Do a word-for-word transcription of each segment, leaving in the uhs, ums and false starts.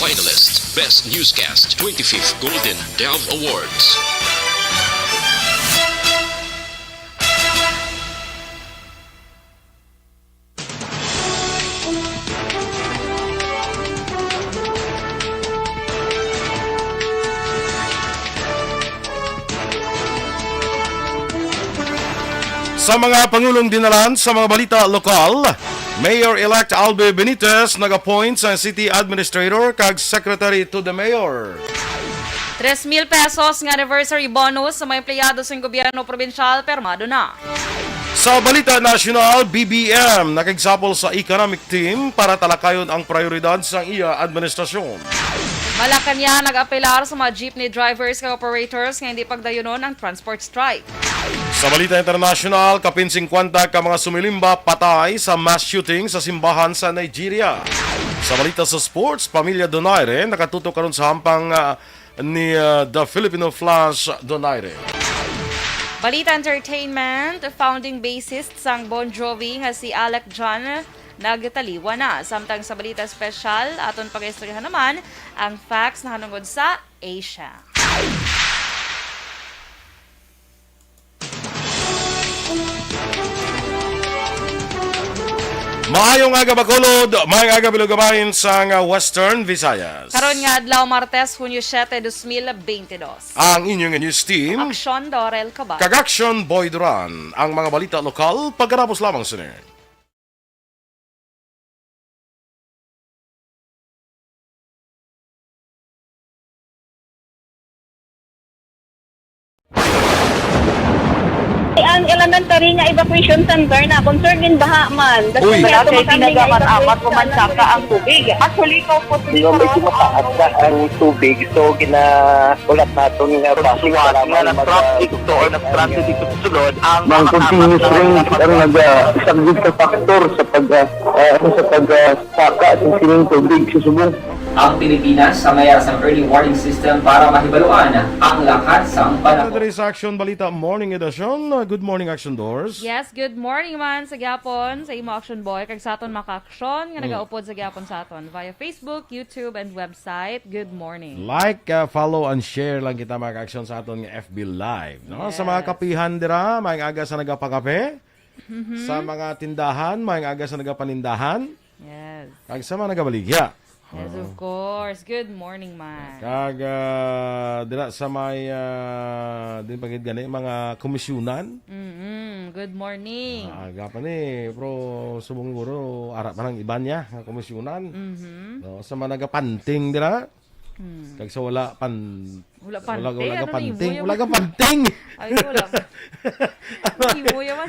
Finalist, Best Newscast, twenty-fifth Golden Dove Awards. Sa mga pangulong dinalan sa mga balita lokal, Mayor-elect Albe Benitez nag-appoint sa city administrator kag secretary to the mayor. Tres mil pesos nga anniversary bonus sa mga empleyado sang gobyerno probinsyal pirmado na. Sa balita nasyonal, B B M nakigsapol sa economic team para talakayon ang prioridad sang iya administrasyon. Malacañang nag-apelar sa mga jeepney drivers kag operators nga hindi pagdayunon ang transport strike. Sa balita internasyonal, kapin singkwenta ka mga sumilimba patay sa mass shooting sa simbahan sa Nigeria. Sa balita sa sports, pamilya Donaire nakatutok karon sa hampang, ah, ni, ah, The Filipino Flash Donaire. Balita entertainment, founding bassist sang Bon Jovi nga si Alec John nagtaliwan na. Samtang sa balita espesyal, aton pag-istoryahan naman ang facts nahanungod sa Asia. Maayong aga, Bacolod. Maayong aga, Bilog Abahin sang Western Visayas. Karon nga adlaw, Martes, Hunyo siete, dos mil beintidos. Ang inyong news team, Aksyon Dorel Cabal. Kag Action Boy Duran. Ang mga balita lokal, pagkatapos lamang sini. Ang elementary nga evacuation center na concern in baha man. Uy. Wala kay tinaga man, amat ko man saka ang tubig. Actually, ko po. Di ba, medyo mataas na ang tubig, so ginahulat naton nga basi nga na-traffic to or na-stranded dito sa sulod ang mga continuous rain ang nag-saglit sa factor sa pag, ah, ah, ano, sa pag, ah, saka sa sining tubig sa subong. Ang Pilipinas sa mayara sang early warning system para mahibaluan ang lakat sang panahon. Diri sa Action Balita Morning Edition. Good morning, Action Doors. Yes, good morning man sa gyapon sa imo, Action Boy, kag sa aton mga ka-aksyon nga nagaupod sa gyapon sa aton via Facebook, YouTube, and website. Good morning. Like, uh, follow, and share lang kita, mga ka-aksyon, sa aton nga F B Live, no? Sa mga kapihan dira, maayong aga sa nagapakape. Sa mga tindahan, maayong aga sa nagapanindahan. Yes. Kag sa mga nagabaligya. Yes, of course. Good morning, man. Kag, ah, dira sa may, ah, din pa gid gani, mga komisyonan. Mm-mm. Good morning. Ah, aga pa ni, pero subong guro, ara pa nang iban niya, nga komisyonan. Mhm. No, sa mga nagapanting dira. Hmm. Kag sa wala pan-, Wala wala, panting, wala ka ano panting. Nimo yaman? Wala ka panting. Ay, wala. Ano nimo yaman?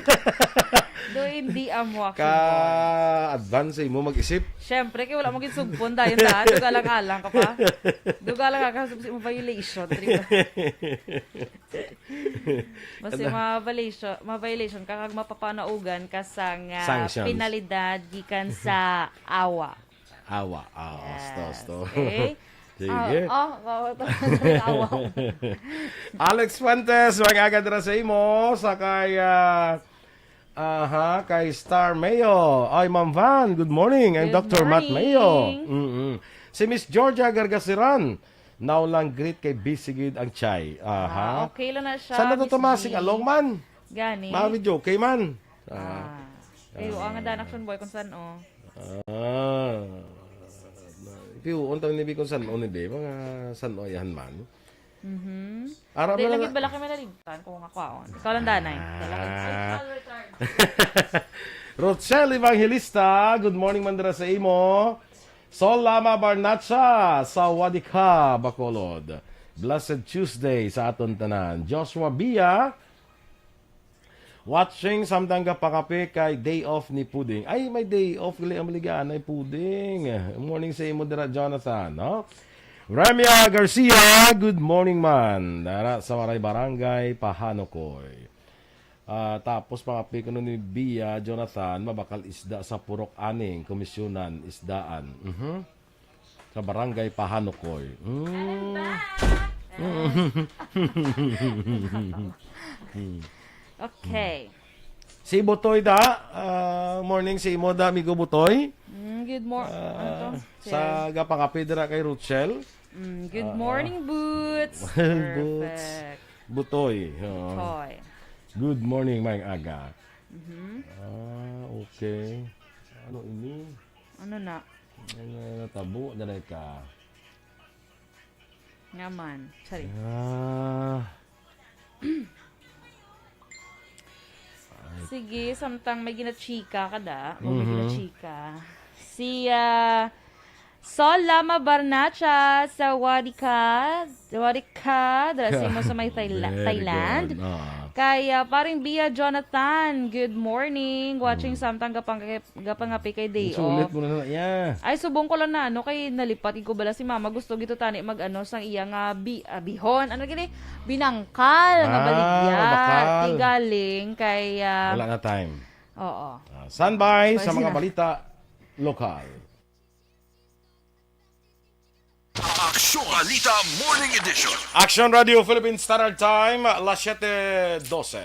Do, hindi amo, Action Boy. Ka-advance sa imo mag-isip. Siyempre, kay wala mo ginsugpon dayon, da. Dugalang-alang ka pa. Dugalang ka, kasi mo violation, di ba? Basta Ano? ma-violation, ma-violation ka, kag mapapanaugan ka sang, ah, Sanctions. Penalidad gikan sa awa. Awa. Ah, Yes. osto, osto. Okay. Sige. Ah, oh, oh, awa. Alex Fuentes, maayong aga dira sa imo, sa kay, ah, aha, kay Star Mayo. Ay, Ma'am Van, good morning. And Good Doctor Matt Mayo. morning. Mm-mm. Si Miss Georgia Gargasiran, now lang greet kay busy gid ang chay. Aha. Ah, okay lang na siya, Saan na to, Miss Thomas? Sing G. along man? Gani. Mga video, okay man. Ah. Ah. Kayo, ang ganda, Action Boy, kung saan, oh. Ah. Piyo, unta ni bi kung saan, oh, ni bi, mga saan, oh, yan man. Mhm. Ara Hindi, mo lang lang gid bala kami nalimtan kung nga kwaon. Ikaw lang, Danay. Ah. Kailangan. Rochelle Evangelista, good morning, mandra sa imo. Sol Lama Barnacha, sawadika, Bacolod. Blessed Tuesday sa aton tanan. Joshua Bia, watching, samtang gapakape kay day off ni Puding. Ay, may day off gali ang maligaan ay Puding. Morning sa imo dira, Jonathan, no? Ramya Garcia, good morning man. Dara sa Waray Barangay, Pahanokoy. Ah, tapos mga pikuno ni Bia, Jonathan, mabakal isda sa Purok Aning, Komisyonan, Isdaan. Mhm. Sa Barangay Pahanokoy. Mm. I'm back! Mm. Okay. Si Butoy da, ah, morning si imo da, amigo Butoy. Mm, Good mor-, ano to? Ah, sa gapangapit dira kay Rochelle. Mm, good Ah. morning, Boots. Boots. Perfect. Butoy. Oo. Butoy. Good morning, may aga. Mhm. Ah, okay. Ano ini? Ano na? Ano na tabo? Dali ka. Nga man. Sorry. Ah. Sige, samtang may ginachika ka da. O may Mhm. ginachika. Si, ah, Sol Lama Barnacha sa Wadika. Wadika. Dala sa imo sa may Thaila-, Very Thailand. good. Ah. Kay, ah, paring Bia Jonathan, good morning. Watching Mm. samtang gapang-, gapangapi kay day Sulit off. mo na na, yeah. Ay, subong ko lang na, ano, kay nalipat ko bala si mama. Gusto gito tani mag, ano, sang iya nga bi-, ah, bihon. Ano gini? Binangkal nga Ah, baligya. Bakal. Ti galing kay, ah, Wala na time. Oo. Ah, standby Bye sa mga sila. balita lokal. Aksyon Balita Morning Edition. Action Radio Philippine Standard Time, alas siyete dose.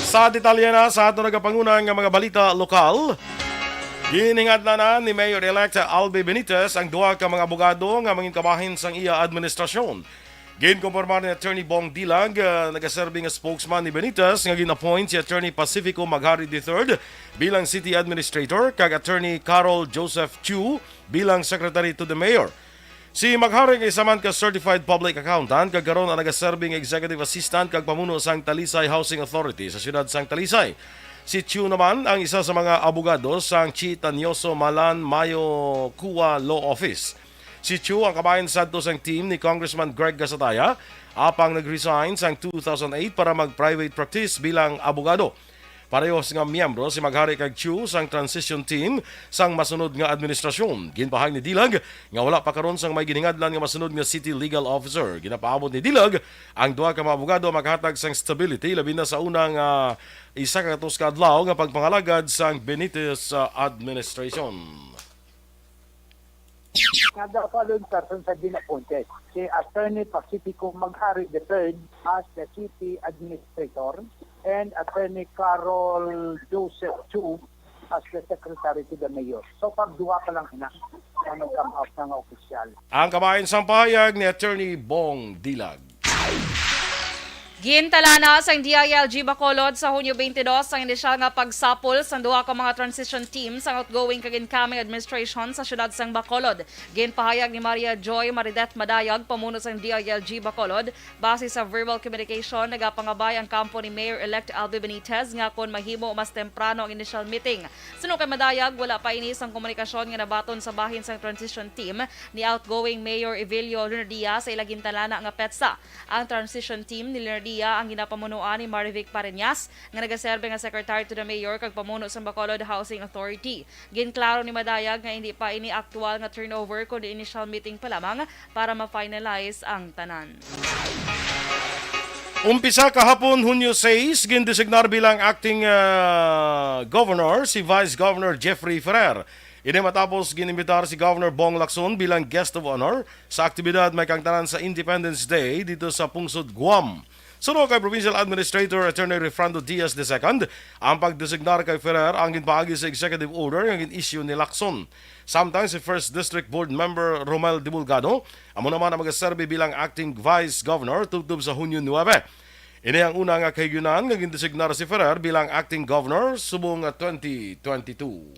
Sa detalye na sa ato nagapanguna nga mga balita lokal, giningadlanan ni Mayor-elect Albi Benitez ang duha ka mga abogado nga mangin kabahin sang iya administrasyon. Ginkumpirmar ni Attorney Bong Dilag, ah, nagaserbi nga spokesman ni Benitez, nga gin-appoint si Attorney Pacifico Maghari the third bilang city administrator kag Attorney Carol Joseph Chu bilang secretary to the mayor. Si Maghari nga isa man ka certified public accountant kag karon ang nagaserbi nga executive assistant kag pamuno sang Talisay Housing Authority sa siyudad sang Talisay. Si Chu naman ang isa sa mga abogado sang Chi Tanyoso Malan Mayo Kua Law Office. Si Chu ang kabahin sadto sang team ni Congressman Greg Gasataya, apang nag-resign sang two thousand eight para mag-private practice bilang abogado. Parehos nga miyembro si Maghari kag Chu sang transition team sang masunod nga administrasyon. Ginpahayag ni Dilag nga wala pa karon sang may giningadlan nga masunod nga city legal officer. Ginapaabot ni Dilag ang duha ka mga abogado makahatag sang stability, labi na sa una nga isa ka gatos ka adlaw nga pagpangalagad sang Benitez, ah, administration. Nga the following person have been appointed. Si Attorney Pacifico Maghari the third as the city administrator and Attorney Carol Joseph Chu as the secretary to the mayor. So far, duha pa lang ina ang nag-come out na nga opisyal. Ang kabahin sang pahayag ni Attorney Bong Dilag. Gintalana sang D I L G Bacolod sa Hunyo twenty-two ang inisyal nga pagsapol sang duha ka mga transition team sang outgoing kag incoming administration sa siyudad sang Bacolod. Ginpahayag ni Maria Joy Maridet Madayag, pamuno sang D I L G Bacolod, base sa verbal communication, nagapangabay ang kampo ni Mayor-elect Albi Benitez nga kon mahimo mas temprano ang initial meeting. Suno kay Madayag, wala pa ini sang komunikasyon nga nabaton sa bahin sang transition team ni outgoing Mayor Evelio Lunardia sa ila gintalana nga petsa. Ang transition team ni Lunardia ang ginapamunuan ni Marivic Pareñas, nga nagaserbi nga secretary to the mayor kag pamuno sang Bacolod Housing Authority. Ginklaro ni Madayag nga hindi pa ini aktual nga turnover, kundi initial meeting pa lamang para ma-finalize ang tanan. Umpisa kahapon, Hunyo sais, gindesignar bilang acting, ah, governor si Vice Governor Jeffrey Ferrer. Ini matapos ginimbitar si Governor Bong Lacson bilang guest of honor sa aktibidad may kaangtanan sa Independence Day dito sa pungsod Guam. Suno kay Provincial Administrator Attorney Refrando Diaz the second, ang pagdesignar kay Ferrer ang ginpaagi sa executive order nga gin-issue ni Lacson. Samtang si First District Board Member Romel Divulgado, amo naman ang magaserbi bilang acting vice governor tubtob sa Hunyo nuebe. Ini ang una nga kahigayunan nga gindesignar si Ferrer bilang acting governor subong nga twenty twenty-two.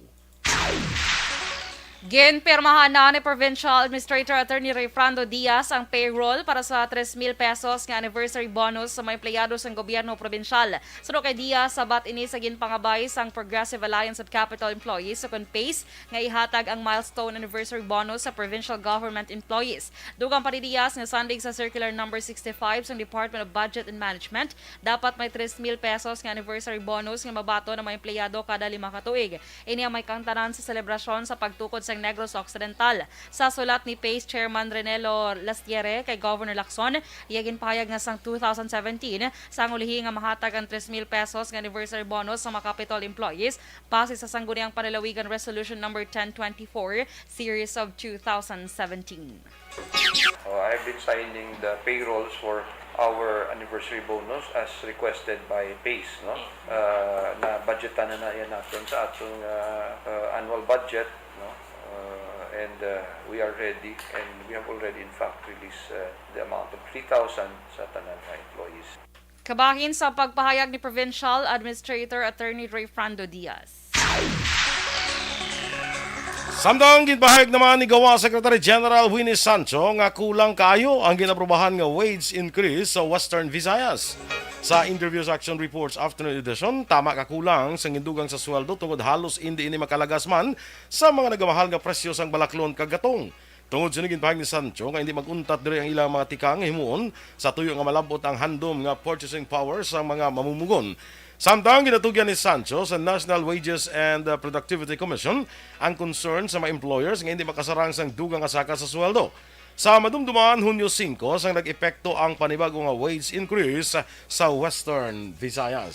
Ginpirmahan na ni Provincial Administrator Attorney Rayfrando Diaz ang payroll para sa tres mil pesos nga anniversary bonus sa mga empleyado sang gobyerno probinsyal. Suno kay Diaz, sabat ini sa ginpangabay sang Progressive Alliance of Capitol Employees, o kon pace, nga ihatag ang milestone anniversary bonus sa provincial government employees. Dugang pa ni Diaz nga sandig sa Circular Number sixty-five sang Department of Budget and Management, dapat may tres mil pesos nga anniversary bonus nga mabaton ang mga empleyado kada lima ka tuig. Ini ang may kaangtanan sa selebrasyon sa pagtukod sang Negros Occidental. Sa sulat ni pace Chairman Renelo Lastiere kay Governor Lacson, iya ginpahayag nga sang two thousand seventeen, sang ulihi nga mahatag ang tres mil pesos nga anniversary bonus sa mga Capitol employees, base sa Sangguniang Panlalawigan Resolution Number ten twenty-four, Series of two thousand seventeen. Oh, I've been signing the payrolls for our anniversary bonus as requested by PACE, no? Uh, na budgetan na na yan natin sa atong uh, uh, annual budget, no? Uh, and uh, we are ready, and we have already in fact released uh, the amount of three thousand sa tanan nga employees. Kabahin sa pagpahayag ni Provincial Administrator Attorney Rayfrando Diaz. Samtang ginpahayag naman ni Gawa Secretary General Winnie Sancho nga kulang kaayo ang ginaprobahan nga wage increase sa Western Visayas. Sa Interviews Action Reports Afternoon Edition, tama ka kulang sang gindugang sa sweldo tungod halos indi ini makalagas man sa mga nagamahal nga presyo sang balaklon kag gatong. Tungod sini, ginpahayag ni Sancho nga hindi mag-untat diri ang ilang mga tikang himuon sa tuyo nga malab-ot ang handom nga purchasing power sang mga mamumugon. Samtang ginatugyan ni Sancho sa National Wages and uh, Productivity Commission ang concern sa mga employers nga hindi makasarang sang dugang nga saka sa sweldo. Sa madumduman, Hunyo singko sang nag-epekto ang panibago nga wage increase sa Western Visayas.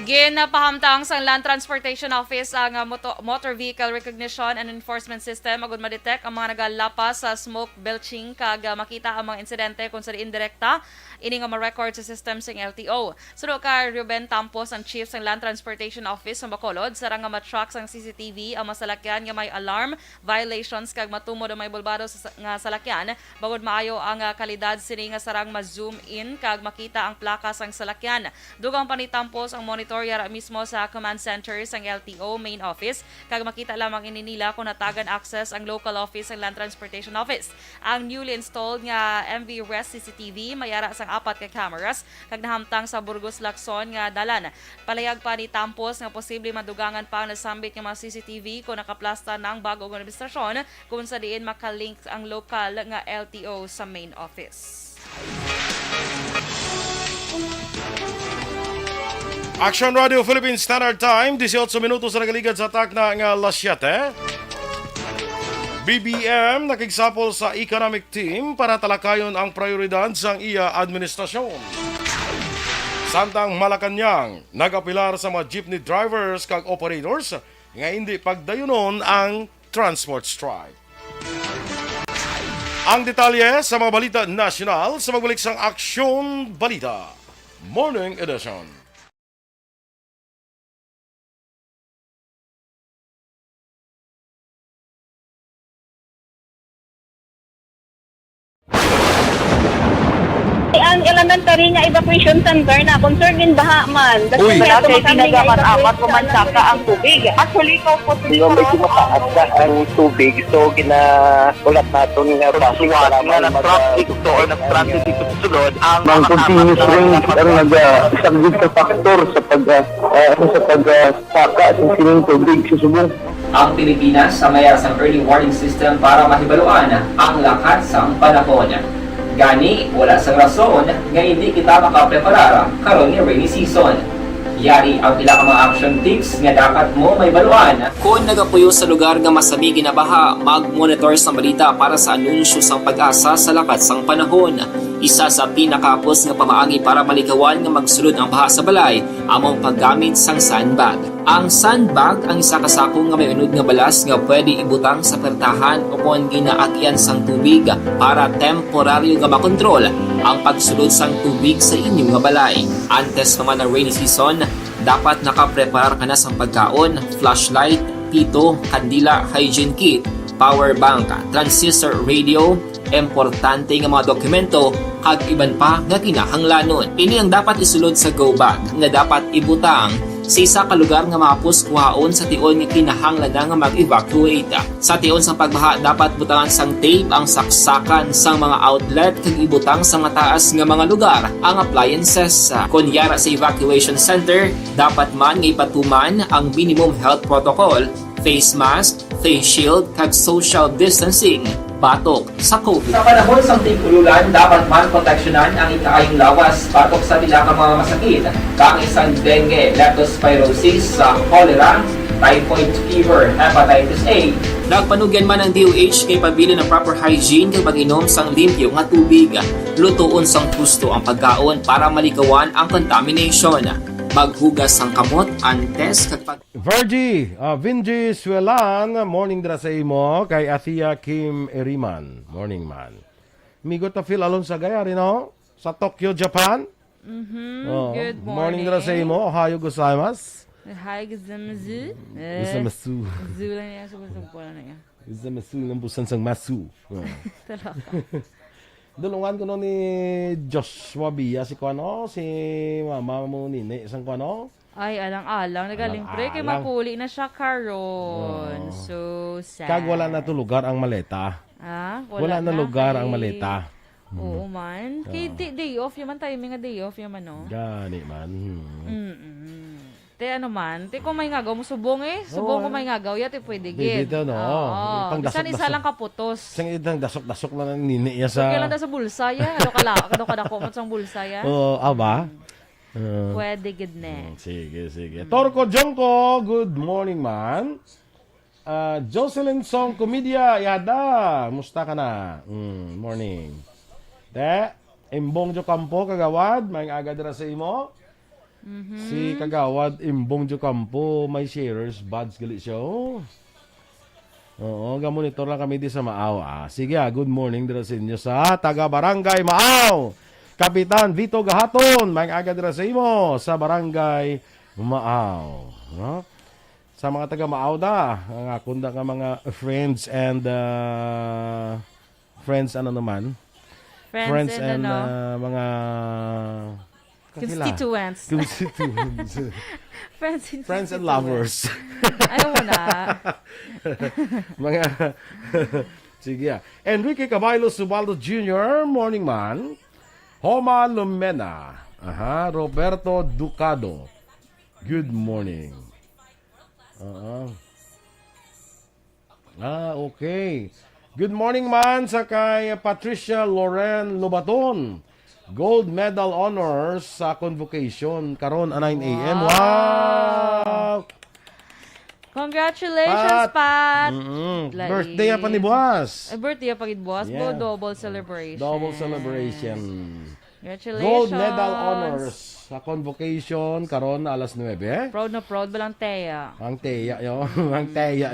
Ginapahamtang sang Land Transportation Office ang uh, moto- Motor Vehicle Recognition and Enforcement System agud ma-detect ang mga nagalapas sa smoke belching kag uh, makita ang mga insidente kung sa diin direkta ini nga ma-record sa system sang L T O. Suno kay Ruben Tampos, ang chief sang Land Transportation Office sa Bacolod, sarang nga ma-track sang C C T V ang mga salakyan nga may alarm violations kag matumod ang may bulbado sa, nga salakyan, bangod maayo ang ah, kalidad sini nga sarang ma-zoom in kag makita ang plaka sang salakyan. Dugang pa ni Tampos ang monitor yara mismo sa command center sang L T O main office kag makita lamang ini nila kon hatagan access ang local office sang Land Transportation Office. Ang newly installed nga M V Rest C C T V may ara sang apat ka cameras kag nahamtang sa Burgos Lacson nga dalan. Palayag pa ni Tampos nga posible madugangan pa ang nasambit nga mga C C T V kon nakaplasta na ang bag-o nga administrasyon, kung sa diin makalink ang lokal nga L T O sa main office. Action Radio Philippine Standard Time, dieciocho minutos na nagaligad sa takna nga alas siete. B B M nakigsapol sa economic team para talakayon ang prioridad sang iya administrasyon. Samtang Malacañang, nagapilar sa mga jeepney drivers kag operators nga hindi pagdayunon ang transport strike. Ang detalye sa mga balita nasyonal sa pagbalik sang Aksyon Balita Morning Edition. Ang elementary nga evacuation center na concerned in baha man. That's Uy. why Wala ako kay kami pinagaman na-evacuate apat sa pamansa ka ang tubig. Actually, ikaw po Di ba medyo mataas na ang tubig, so ginaulat naton nga Pagsuwat basic nga lamang nag-traffic to or nag-transit dito sa sulod ang Ang mga continuous kasama rain sa ang nag-, ah, isang sa factor sa pag, ah, ah, ano, sa pag, ah, saka sa sining tubig sa subong. Ang Pilipinas sa may ara sang early warning system para mahibaluan ang lakat sang panahon. Gani, wala sang rason nga indi kita makapreparar karon nga rainy season. Yari ang pila ka mga action tips nga dapat mo mahibaluan. Kon nagapuyo sa lugar nga masami ginabaha, mag-monitor sang balita para sa anunsyo sang PAGASA sa lakat sang panahon. Isa sa pinakahapos nga pamaagi para malikawan nga magsulod ang baha sa balay amo ang paggamit sang sandbag. Ang sandbag ang isa ka sako nga may unod nga balas nga pwede ibutang sa pertahan o kon ginaagyan sang tubig para temporaryo nga makontrol ang pagsulod sang tubig sa inyo nga balay. Antes pa man ang rainy season, dapat nakapreparar ka na sang pagkaon, flashlight, pito, kandila, hygiene kit, power bank, transistor radio, importante nga mga dokumento, kag iban pa nga kinahanglanon. Ini ang dapat isulod sa go bag nga dapat ibutang sa isa ka lugar nga mahapos kuhaon sa tion nga kinahanglan na nga mag-evacuate. Sa tion sang pagbaha, dapat butangan sang tape ang saksakan sang mga outlet kag ibutang sa mataas nga mga lugar ang appliances. Kon yara sa evacuation center, dapat man nga ipatuman ang minimum health protocol, face mask, face shield, kag social distancing batok sa COVID. Sa panahon sang tig-ululan, dapat man proteksyonan ang ikaayong lawas batok sa pila ka mga masakit, kaangay sang dengue, leptospirosis, sa cholera, typhoid fever, hepatitis A. Nagpanugyan man ang D O H nga ipabilin ang proper hygiene kag pag-inom sang limpyo nga tubig. Lutoon sang husto ang pagkaon para malikawan ang contamination. Maghugas sang kamot antes kag pag- Virgie, ah, Vingie Suelan, morning dira sa imo, kay Athea Kim Eriman. Morning, man. Migo ta Phil Alonso Gayari, no? Sa Tokyo, Japan. Mhm. Oh, Good morning dira sa morning. Imo. Ohayo gozaimasu. Hi, gozaimasu. Eh, Gozaimasu. Zu lang yan, sa gusto ko lang yan. Gozaimasu, ng busan sang masu. Oh. Talaga. Dulungan ko no ni Joshua Bia si kuan, oh, si mama mo nini sang kuan, oh. Ay, alang-alang. Nagaling pre, kay Alang-alang. Makuli na siya karon. Oo. So sad. Kag wala na to lugar ang maleta. Ah, Wala wala na na lugar ang kay maleta. Oo Hmm. man. Kay Oo. di-, day off yaman, timing nga day off yaman, no? Gani man. Hmm. Mm-mm. Te, ano man, te, kung may ngagaw mo subong eh. Subong Oo. Kung may ngagaw, ya, te, pwede Pwede gid. To, no? Oo. Pang Bisan isa dasok-dasok. Lang kaputos. Sang idang dasok-dasok lang ang nini niya sa Okay lang da sa bulsa, ya. Ano ka la-, ano ka dako mo sang bulsa, ya? Oo, aba? Mm. Ah. Pwede gid ne. Mm, sige, sige. Mm. Torco Jongko, good morning, man. Ah, Jocelyn Song Comedia, yada. Musta ka na? Mm, morning. Te, Imbong Jo Campo, kagawad, may aga dira sa imo. Mhm. Si kagawad Imbong Jo Campo, may sharers, buds gali siya, oh. Oo, gamonitor lang kami di sa Maaw, ah. Sige, ah, good morning dira sa inyo sa taga Barangay Maaw. Kapitan Vito Gahaton, may aga dira sa imo sa Barangay Maaw, no? Sa mga taga Maaw da, ang akon da nga mga friends and, ah, friends, ano naman? Friends Friends and, and, ano? Ah, mga kakila. Constituents. Constituents. Friends and Friends and constituents. Lovers. Ayaw mo na. Mga, sige, ah. Enrique Caballo Subaldo Junior, morning man. Homa Lumena. Aha, Roberto Ducado. Good morning. Oo. Ah, okay. Good morning man sa kay Patricia Loren Lobaton. Gold medal honors sa convocation karon a nine a m. Wow! Wow! Congratulations, Pat! Pat! Mm-mm. Lain. Birthday pa ni buwas. Eh, birthday pa gid buwas, bo, Yes. Double celebration. Double celebration. Congratulations. Gold medal honors sa convocation karon alas nuebe. Proud na proud ba lang, Teya? Ang Teya, yo. Ang Teya.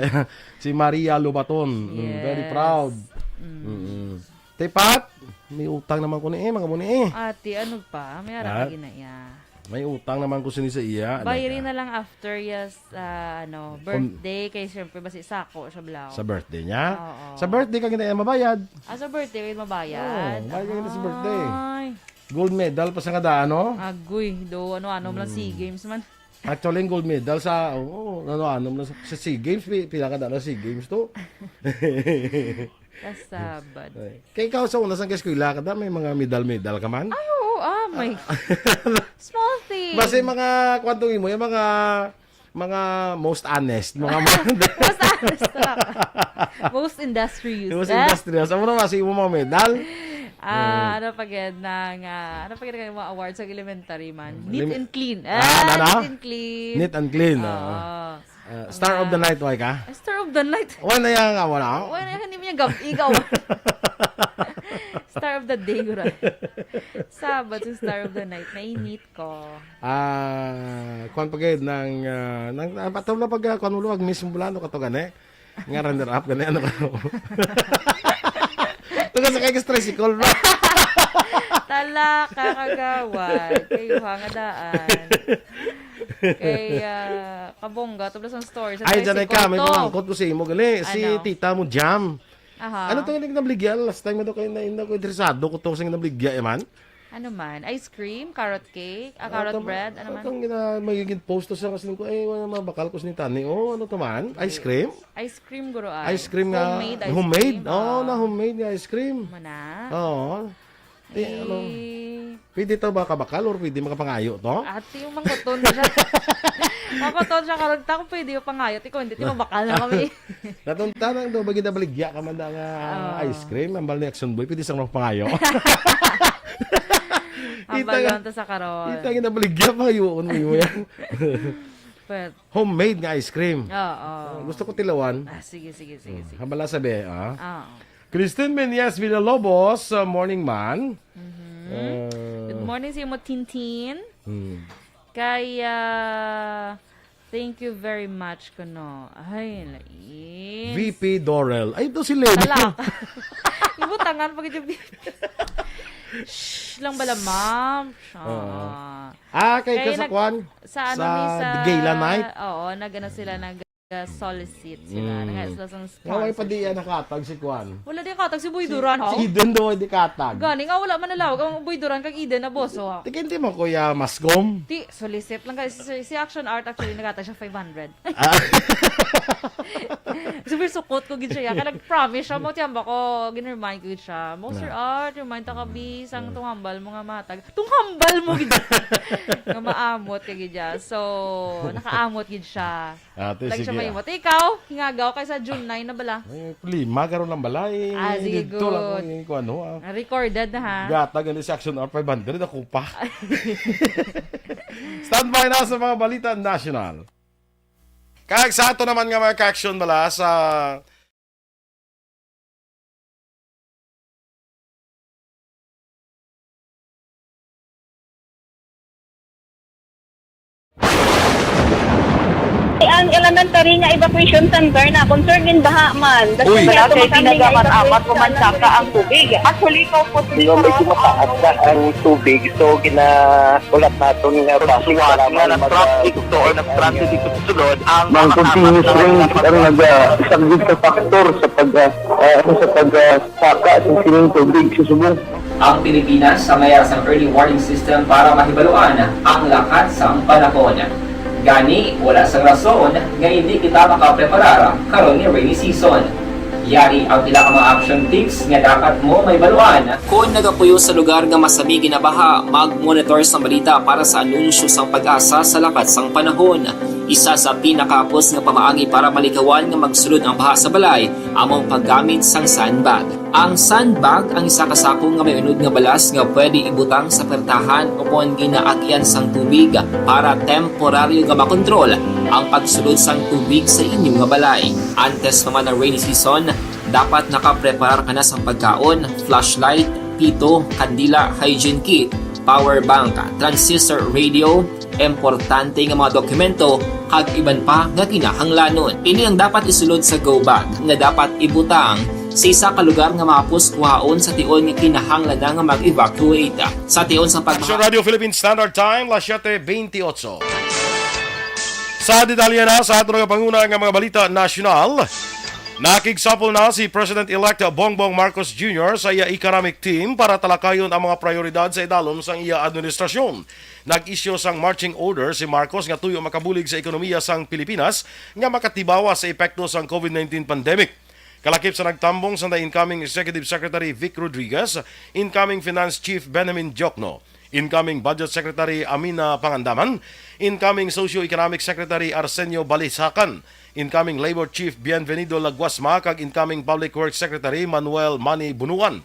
Si Maria Lubaton. Mm, very Yes. proud. Mm. Mm-mm. Te Pat, may utang naman ko ni eh, mga mo ni eh. Ate, ano pa? May ara Ha? lagi na iya. May utang naman ko sini sa iya. Bayari Daga. na lang after, yes, ah, ano, Kon- birthday. Kay siyempre, basi sako siya, blaw. Sa birthday niya? Oo. Sa birthday ka gina mabayad. Ah, sa birthday, wait, mabayad? Oo, bayad ka gina sa birthday. Ay. Gold medal pa sa nga daan, no? Agoy, do, ano-ano man lang Hmm. SEA Games man. Actually, ang gold medal sa, oo, ano-ano man lang sa, sa SEA Games, pi-, pila ka daan na SEA Games to? Kasabad. Ay. Kay ikaw sa una, sa eskwela ka da, may mga medal-medal ka man? Ay, oo, ah, may Ah. small thing. Basta yung mga, kwan to imo, yung mga, mga most honest, mga Most honest na. Most industrious. Most Ah. industrious. Amo na, basta imo mga medal. Ah, Hmm. ano pa gid na nga, ano pa gid nga mga awards sa elementary man? Neat Lim-, and clean. ah, Ah, ano, ano? Neat and clean. Neat and clean, Oo. oo. Ah, Star of the Night, why ka? Ah, Star of the Night. Why na yan nga, wala? Why na yan, hindi mo yung gab-, ikaw? Star of the day, gura. Sabat sa Star of the Night, nainit ko. Ah, kuwan pa gid ng, ah, ng, ah, patawag na pag, ah, kuwan mo luwag, Miss Mulano ka to gani. Nga runner-up gani, ano ka? Tuga sa kay tricycle, bro. Tala, kakagawad. Kayo ha nga daan. Kay, ah, kabongga, tublas ang story. Sa Ay, dyan ay tricycle ka, may to. Pamangkot ko sa imo, gali. Si Ano? Tita mo, Jam. Aha. Ano to yung nabligyan? Last time na to kayo na, na ko interesado ko to sa nabligyan, eh, man. Ano man? Ice cream? Carrot cake? Ah, Ah, carrot tama. bread? Ano man? Ang gina-, magiging post to sa kasling ko, eh, wala mga bakal ko sinitani. Oh, ano to man? Ice cream? Ice cream, guro, ay. Ice cream nga Homemade ice homemade? cream, Oh, oo. na homemade nga ice cream. Mana? Oo. Eh, Eh, ano? Pwede to ba kabakal or pwede makapangayo to? Ate, yung mangkuton siya. Mangkuton siya, karag ta kung pwede yung pangayo. Ikaw, hindi, ti mabakal na kami. Natunta lang daw, bagi nabaligya ka man na nga Oo. ice cream. Ang bal ni Action Boy, pwede sa mga pangayo. Ang Kita nga, balon to sa karon. Kita nga nabaligya, pangayoon mo yun yan. But, Homemade nga ice cream. Oo. Gusto ko tilawan. Ah, sige, sige, sige, Hmm, sige. Habala sabi, ah. Oo. Christine Menyes Villalobos, uh, morning man. Mhm. Uh, Good morning sa imo, Tintin. Hmm. Kay, ah, Thank you very much, kuno. Ay, lais. V P Dorel. Ay, ito si Lenny. Hala. Ibutangan pa gid yung V P. Shh, lang bala, ma'am. Shh, Oo. ah. Ah, kay Kaya ka sa nag-, kwan? sa ano Sa ni, sa Gala Night? Oo, nag-ano sila, nag-, uh, solicit sila. Mm. Nag-, sila sang Nga, may sponsor. padiya nakatag si kwan. Wala di katag si Boy Si, Duran, si oh. Eden daw di katag. Gani nga, wala man nalawag ang Boy Duran kag Eden na boso, ha? Tikinti mo, Kuya Mascom. Ti, solicit lang ka. Si, si Action Art, actually, nagkatag siya five hundred. Ah. Super sukot ko gid siya. Kaya nag-promise siya mo, tiyamba ko, gin-remind ko gid siya. Mo, Sir Na. Art, remind ta ka, bi, sang Mm. tunghambal mo nga matag. Tunghambal mo gid. Nga maamot ka gid siya. So, nakaamot gid siya. Ate, Lagi siya sige, ah. mahimot. Ikaw, hingagaw kay sa June nine na bala. Ay, lima, karon lang bala, eh. Ah, sige, Dito lang good. ko, eh, kung ano, ah. Recorded na, ha? Gata, gani si Action Art five hundred, ako pa. Standby na sa mga balita national. Kag sa ato naman nga mga ka-action bala sa Ang elementary nga evacuation center na concerned in baha man. Uy. Kasi Wala ato kay makami nga pinagamat-amat evacuation o mansaka center. ang tubig. Actually, ikaw po, Hindi, medyo mataas na ang tubig. So, gina-, ulat naton nga Sa traffic, salamat nga mag-, nag-traffic to or nag-transit dito sa sulod, ang Ang mga continuous kasama rain ang nag-, ah, isa gid sa factor sa pag, ah, ah, ano, sa pag, ah, saka sa sining tubig sa subong. Ang Pilipinas sa mayar sang early warning system para mahibaluan ang lakat sang panahon. Gani, wala sang rason nga hindi kita makapreparar karon nga rainy season. Yari ang pila ka mga action tips nga dapat mo mahibaluan. Kon nagapuyo sa lugar nga masami ginabaha, mag-monitor sang balita para sa anunsyo sang PAGASA sa lakat sang panahon. Isa sa pinakahapos nga pamaagi para malikawan nga magsulod ang baha sa balay amo ang paggamit sang sandbag. Ang sandbag ang isa ka sako nga may unod nga balas nga pwede ibutang sa pertahan o kon ginaagyan sang tubig para temporaryo nga makontrol ang pagsulod sang tubig sa inyo nga balay. Antes pa man ang rainy season, dapat nakapreparar ka na sang pagkaon, flashlight, pito, kandila, hygiene kit, power bank, transistor radio, importante nga mga dokumento, kag iban pa nga kinahanglanon. Ini ang dapat isulod sa go bag nga dapat ibutang sa isa ka lugar nga mahapos kuhaon sa tion nga kinahanglan na nga mag-evacuate. Sa tion sa pag- Action Radio Philippine Standard Time, las siete veintiocho. Sa detalye na sa aton nga panguna nga mga balita nasyonal, nakigsapol na si President-elect Bongbong Marcos Junior sa iya economic team para talakayon ang mga prioridad sa idalom sang iya administrasyon. Nag-isyu sang marching order si Marcos nga tuyo makabulig sa ekonomiya sang Pilipinas nga makatibawa sa epekto sang COVID nineteen pandemic. Kalakip sa nagtambong sa incoming Executive Secretary Vic Rodriguez, incoming Finance Chief Benjamin Diokno, incoming Budget Secretary Amina Pangandaman, incoming Socio-Economic Secretary Arsenio Balisacan, incoming Labor Chief Bienvenido Laguasma, kag incoming Public Works Secretary Manuel Manny Bunuan.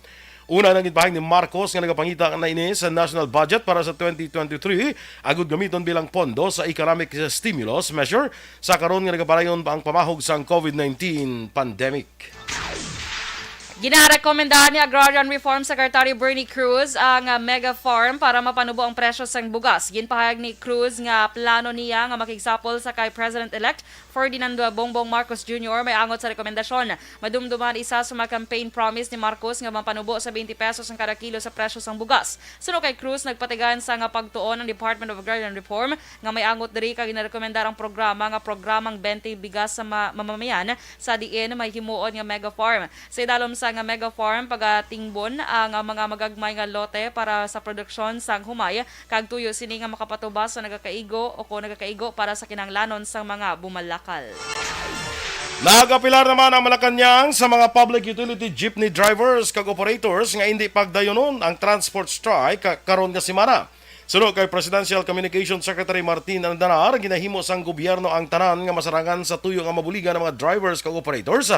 Una nang ginpahayag ni Marcos nga nagapangita na ini sa national budget para sa twenty twenty-three, agud gamiton bilang pondo sa economic stimulus measure sa karon nga nagapadayon pa ang pamahog sang COVID nineteen pandemic. Ginarekomendahan ni Agrarian Reform Secretary Bernie Cruz ang, ah, mega farm para mapanubo ang presyo sang bugas. Ginpahayag ni Cruz nga plano niya nga makigsapol sa kay President-elect Ferdinand Bongbong Marcos Junior may angot sa rekomendasyon. Madumduman isa sa mga campaign promise ni Marcos nga mapanubo sa twenty pesos ang kada kilo sa presyo sang bugas. Suno kay Cruz, nagpatigayon sa nga pagtuon ang Department of Agrarian Reform nga may angot diri kag ginarekomendar ang programa nga Programang Bente Bigas sa Ma-, Mamamayan, sa diin may himuon nga mega farm. Sa idalom sa nga mega farm, pagatingbon ang mga magagmay nga lote para sa produksyon sang humay, kag tuyo sini nga makapatubas sa nagakaigo o kon nagakaigo para sa kinahanglanon sang mga bumalakal. Nagapilar naman ang Malacañang sa mga public utility jeepney drivers kag operators nga indi pagdayonon ang transport strike ka-, karon nga semana. Suno kay Presidential Communication Secretary Martin Andanar, ginahimo sang gobyerno ang tanan nga masarangan sa tuyo nga mabuligan ang mga drivers kag operators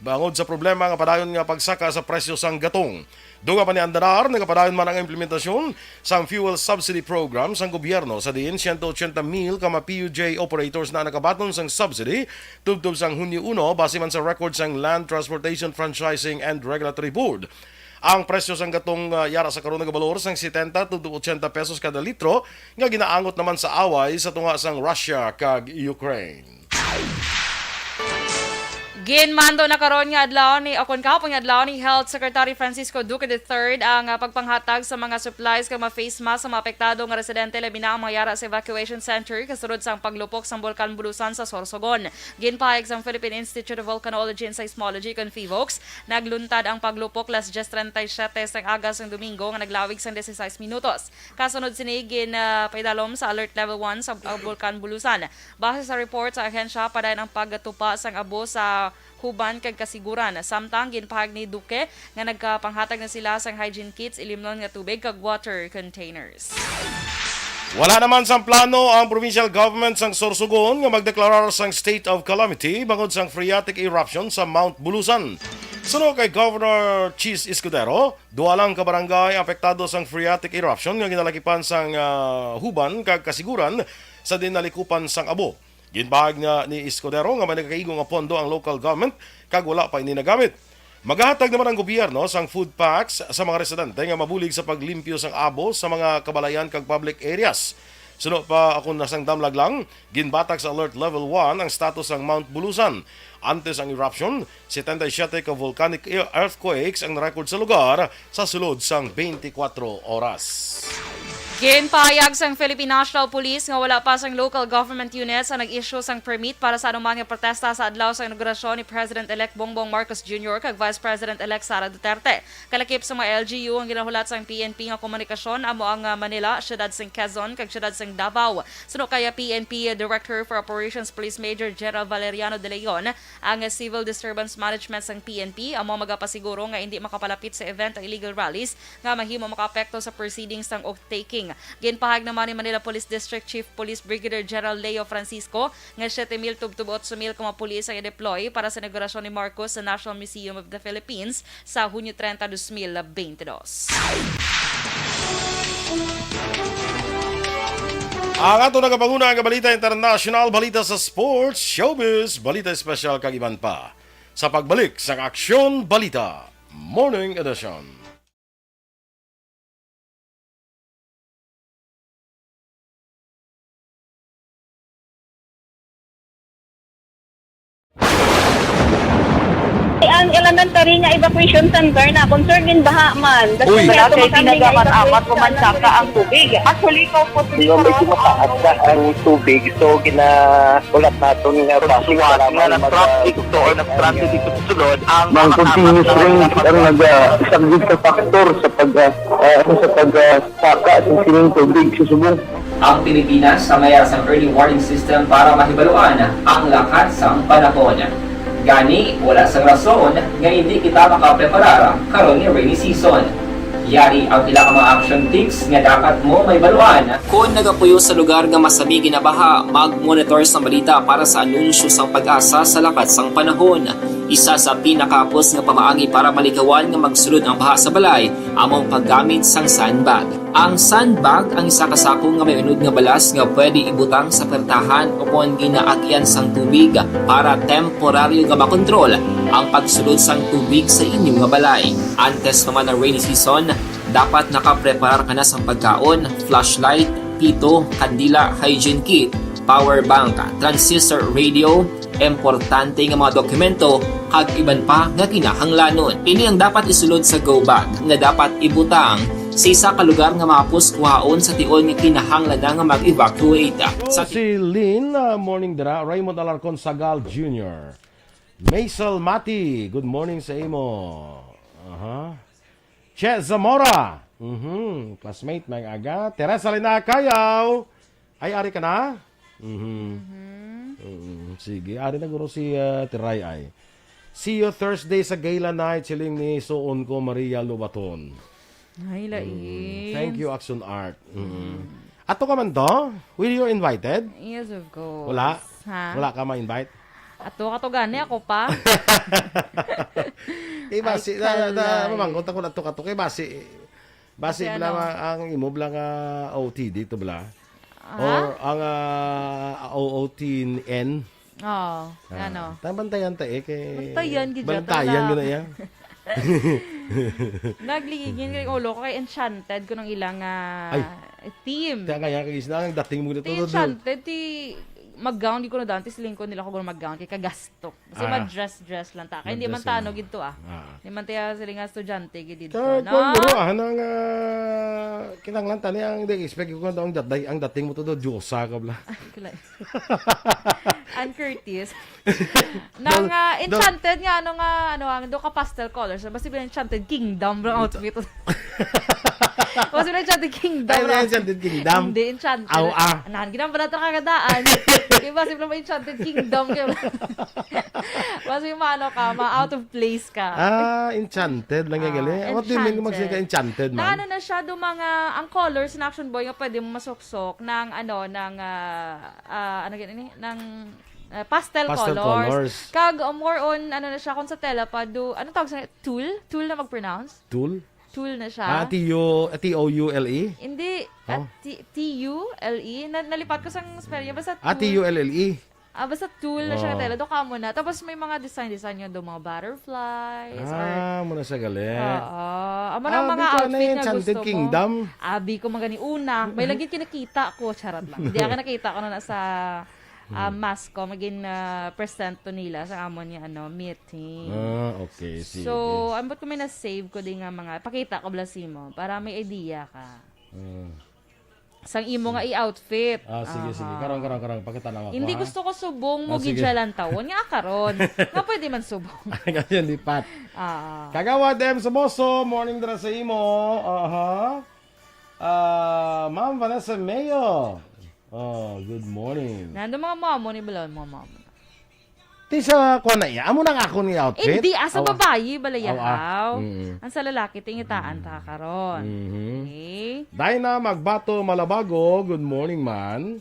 bangod sa problema nga padayon nga pagsaka sa presyo sang gatong. Dugang pa ni Andanar, nagapadayon man ang implementasyon sang fuel subsidy program sang gobyerno, sa diin siyento otsenta mil ka mga P U J operators na nakabaton sang subsidy tubtob sang Hunyo uno, base man sa record sang Land Transportation Franchising and Regulatory Board. Ang presyo sang gatong, ah, yara sa karon nagabalor sang setenta to ochenta pesos kada litro, nga ginaangot naman sa away sa tunga sang Russia kag Ukraine. Ginmando na karon nga adlaw ni, o kon kahapon nga adlaw ni Health Secretary Francisco Duque the third ang, ah, pagpanghatag sa mga supplies kag mga face mask sa mga apektado nga residente, labi na ang mga yara sa evacuation center kasunod sang paglupok sang Bulkan Bulusan sa Sorsogon. Ginpahayag sang Philippine Institute of Volcanology and Seismology kon PHIVOLCS, nagluntad ang paglupok las dies treinta y siete sang aga sang Domingo nga naglawig sang dieciséis minutos. Kasunod sini, gin, ah, paidalom sa Alert Level one sa, ah, Bulkan Bulusan. Base sa report sa ahensya, padayon ang pagtupa sang abo sa Huban kag Kasiguran. Samtang ginpahayag ni Duque nga nagapanghatag na sila sang hygiene kits, ilimnon nga tubig kag water containers. Wala naman sang plano ang provincial government sang Sorsogon nga magdeklarar sang state of calamity bangod sang phreatic eruption sa Mount Bulusan. Suno kay Governor Chiz Escudero, duha lang ka barangay apektado sang phreatic eruption nga ginalakipan sang, ah, Huban kag Kasiguran sa dinalikupan sang abo. Ginpahayag na ni Escudero nga may nagakaigo nga pondo ang local government kag wala pa ini nagamit. Magahatag naman ang gobyerno sang food packs sa mga residente nga mabulig sa paglimpyo sang abo sa mga kabalayan kag public areas. Suno pa, akon na sang damlag lang, ginbatak sa Alert Level one ang status sang Mount Bulusan. Antes ang eruption, setenta y siete ka volcanic e-, earthquakes ang na-record sa lugar sa sulod sang twenty-four oras. Ginpahayag sang Philippine National Police nga wala pa sang local government units ang nag-issue sang permit para sa anuman nga protesta sa adlaw sa inaugurasyon ni President-elect Bongbong Marcos Junior kag Vice President-elect Sara Duterte. Kalakip sa mga L G U, ang ginahulat sang P N P nga komunikasyon amo ang, ah, Manila, Siyudad sang Quezon, kag Siyudad sang Davao. Suno kay P N P Director for Operations Police Major General Valeriano De Leon, ang Civil Disturbance Management sang P N P amo magapasiguro nga indi makapalapit sa event ang illegal rallies nga mahimo makaapekto sa proceedings sang oath-taking. Ginpahayag naman ni Manila Police District Chief Police Brigadier General Leo Francisco nga siete mil tubtob otso mil ka mga pulis ang i-deploy para sa inaugurasyon ni Marcos sa National Museum of the Philippines sa Hunyo treinta, dos mil beintidos. Ang ato nagapanguna nga balita international, balita sa sports, showbiz, balita espesyal kag iban pa sa pagbalik sa Aksyon Balita Morning Edition. Ang elementary nga evacuation center na concern in baha man. Uy. Wala kay ginagamat-amat ko man saka ang tubig. Actually, ko po siguro medyo mataas na ang tubig. So, gina-, ulat naton nga traffic, nga mag-, nag-traffic to or nag-traffic dito sa sulod, ang mga continuous rain ang nagasaglit sa factor sa pag, ah, ah, ano, sa pag, ah, saka sa sining tubig sa subong. Ang Pilipinas sa mayar sang early warning system para mahibaluan ang lakat sang panahon. Gani, wala sang rason nga indi kita makapreparar karon nga rainy season. Yari ang pila ka mga action tips nga dapat mo mahibaluan. Kon nagapuyo sa lugar nga masami ginabaha, mag-monitor sang balita para sa anunsyo sang PAGASA sa lakat sang panahon. Isa sa pinakahapos nga pamaagi para malikawan nga magsulod ang baha sa balay amo ang paggamit sang sandbag. Ang sandbag ang isa ka sako nga may unod nga balas nga pwede ibutang sa pertahan o kon ginaagyan sang tubig para temporaryo nga makontrol ang pagsulod sang tubig sa inyo nga balay. Antes pa man ang rainy season, dapat nakapreparar ka na sang pagkaon, flashlight, pito, kandila, hygiene kit, power bank, transistor radio, importante nga mga dokumento, kag iban pa nga kinahanglanon. Ini ang dapat isulod sa go bag nga dapat ibutang sa isa ka lugar nga mahapos kuhaon sa tion nga kinahanglan na nga mag-evacuate. Sa si Lynn, ah, morning dira. Raymond Alarcon Sagal Junior Maisel Mati, good morning sa imo. Aha. Che Zamora. Mhm, classmate, may aga. Teresa Lina Cayaw. Ay, ari ka na? Mhm. Mhm. Mm, sige, ari na guro si, ah, Tiray ay. See you Thursday sa gala night, siling ni suon ko, Maria Lobaton. Ay, lain. Mm, thank you, Action Art. Mm. Mm. Ato ka man to? Were you invited? Yes, of course. Wala? Ha? Wala ka ma-invite? Ato ka to gani, ako pa. Eh, basi, Ay, na, na, kalay. Mamangkot ako na to ka to. Kay basi, basi Kasi bala ano? Nga ang imo bala nga O T D to bala? Ah? Or ang, ah, O O T N? Oo, Ah, ano? Tayo bantayan ta eh, kay Bantayan, gid bantayan yata na. Gid na iya. Nagligin kay ulo ko kay enchanted ko ng ilang ah, Ay. Theme. Kaya kaya kay isda ang dating mo dito. Ti enchanted, ti mag-gown, di ko na daan, ti siling ko nila ko mag-gown, kay kagasto. Kasi Ah. mag-dress-dress lang ta. Kay hindi man Mag-dress tano lang. Gid to ah. Ah. Hindi man tayo siling nga estudyante, gid dito, Kaya no? Kung guro, ah, nang ah, kinanglan tani ang di expect ko daw ang dating, ang dating mo to do, Diyosa ka bla. Kulay. Ang Curtis. Nang Dol- ah, dol- enchanted nga, ano nga, ano, ang do ka pastel colors. Basta ba enchanted kingdom, bro, outfit. Basta ba enchanted kingdom, Ay, bro? Enchanted Kingdom. Hindi, enchanted. Aw, ah. Nan, ginang pala ito kakadaan. Di ba, simple mo enchanted kingdom. Kaya, basta yung maano ka, ma-out of place ka. Ah, enchanted lang yung Ah, gali. What do you mean enchanted. Magsiya ka enchanted, Na man? Ano na siya, do mga, ang colors na Action Boy nga pwede mo masuksok ng, ano, ng, ah, ah, ano gani, ng ah, pastel Pastel colors. Colors. Kag, uh, more on, ano na siya, kung sa tela pa, do, ano tawag sa, tulle? Tulle na mag-pronounce? Tulle? Tulle na siya. Ah, T U, T O U L E? Hindi, Oh. ah, T-, T U L E? Na, nalipat ko sang spell niya. Basta Ah, tulle. T U L L E. Ah, basta tulle na siya Oh. ka tela. Do ka mo na. Tapos may mga design-design yun. Do mga butterflies. Or Ah, muna sa gali. Oo. Amo na Ah, mga bitaw na outfit yung nga Enchanted gusto ko. Kingdom. Abi ko magani una. May lagi kinakita ko. Charot lang. Hindi ako nakita ko na sa ah, Hmm. mask ko, magin, ah, present to nila sa amon nga, ano, meeting. Ah, okay. Sige. So, ambot ko may na-save ko din nga mga, pakita ko bala sa imo, para may idea ka. Ah. Sang imo nga i-outfit. Ah, sige, sige. Aha. Karong, karong, karong. Pakita na ako, Hindi ha? gusto ko subong mo Ah, sige. gidyalan tawon. Nga karon. Nga pwede man subong. Kasi lipat. Ah. Kagawad M Somoso, morning dira sa imo. Aha. Ah, Ma'am Vanessa Mayo. Oh, good morning. Nando mga mamo ni Balon, mga mamo. Ti sa kuwan na iya. Amo nang akon nga outfit. Hindi, asa Awa. babayi, balayaw. Awa. Mm. Ang sa lalaki, tingitaan ta karon. Mhm. Okay? Dinah Magbato Malabago, good morning, man.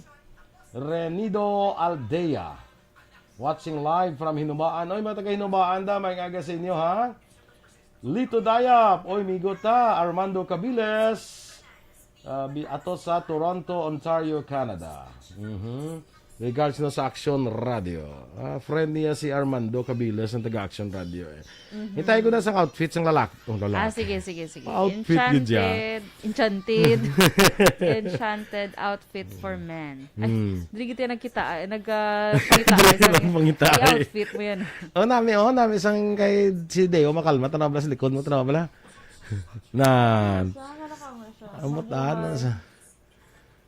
Renido Aldea. Watching live from Hinubaan. Oy, mga taga Hinubaan da, may aga sa inyo, ha? Lito Dayap, oy, migo ta. Armando Cabiles, ah, bi-, ato sa Toronto, Ontario, Canada. Mhm. Regards na sa Action Radio. Ah, friend niya si Armando Cabiles ng taga Action Radio, eh. Mhm. Hintay ko na sa outfit sang lalaki. Oh, lalaki. Ah, sige, sige, sige. Outfit yun dyan. Enchanted. Enchanted. Enchanted outfit for men. Ay, Hmm. dili kita nagkita, ay, nag, ah, pangita, Dili ay, sorry. lang pangita, Ay, ay. outfit mo yan. Oh, nami, oh, nami sang kay si Deo Makalma, tanaw bala sa likod mo, tanaw bala. Na, Siya, ano ka mo siya? Amot Sa ano buhay. sa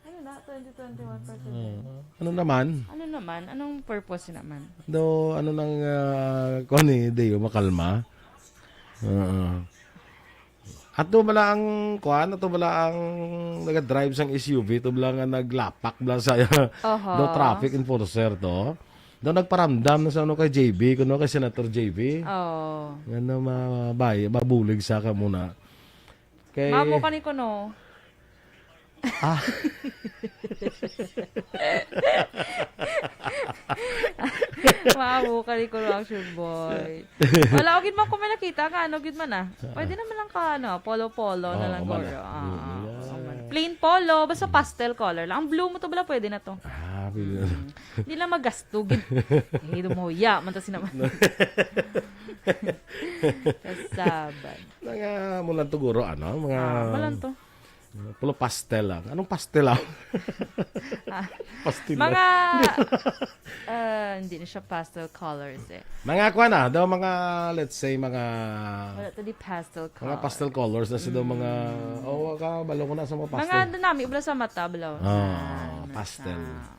Ano na, twenty twenty-one president? Ah, ano naman? Ano naman? Anong purpose naman? Do, ano nang, ah, kuwan ni Deo Makalma? Oo. Ato bala ang, kuwan, ato bala ang naga-drive sang S U V, to bala nga naglapak bala sa Oho. do traffic enforcer to. Do nagparamdam na sa ano kay J B, kuno kay Senator J B. Oo. Nga na mabay, mabulig sa ka muna. Kay Mamo ka ni kuno. Ah. Mamo ka ni kuno, Action Boy. Wala, o gid man ko may nakita nga, ano gid man, ah. Pwede naman lang ka, ano, polo-polo na Oo, lang, man, guro. ah. Ah, Mm, oo, yeah. man. Plain polo, basta Mm. pastel color lang. Ang blue mo to bala, pwede na to. Ah, pwede na. Mm. Hindi lang magasto, gid. Eh, dumuya, man to sinaman. Kasaban. Mga, mo lang to, guro, ano? Mga Ah, mo lang to. Pulo pastel lang. Anong pastel lang? Ah, Pastel mga, lang. ah, hindi na siya pastel colors eh. Mga kuwan na, daw mga, let's say, mga Wala to di pastel color. mga pastel colors na sila, mga, Mm. oh, ka, balo ko na sa mga Mga pastel. Ano nami, ubra sa mata, balaw. Ah, Sa pastel. mata.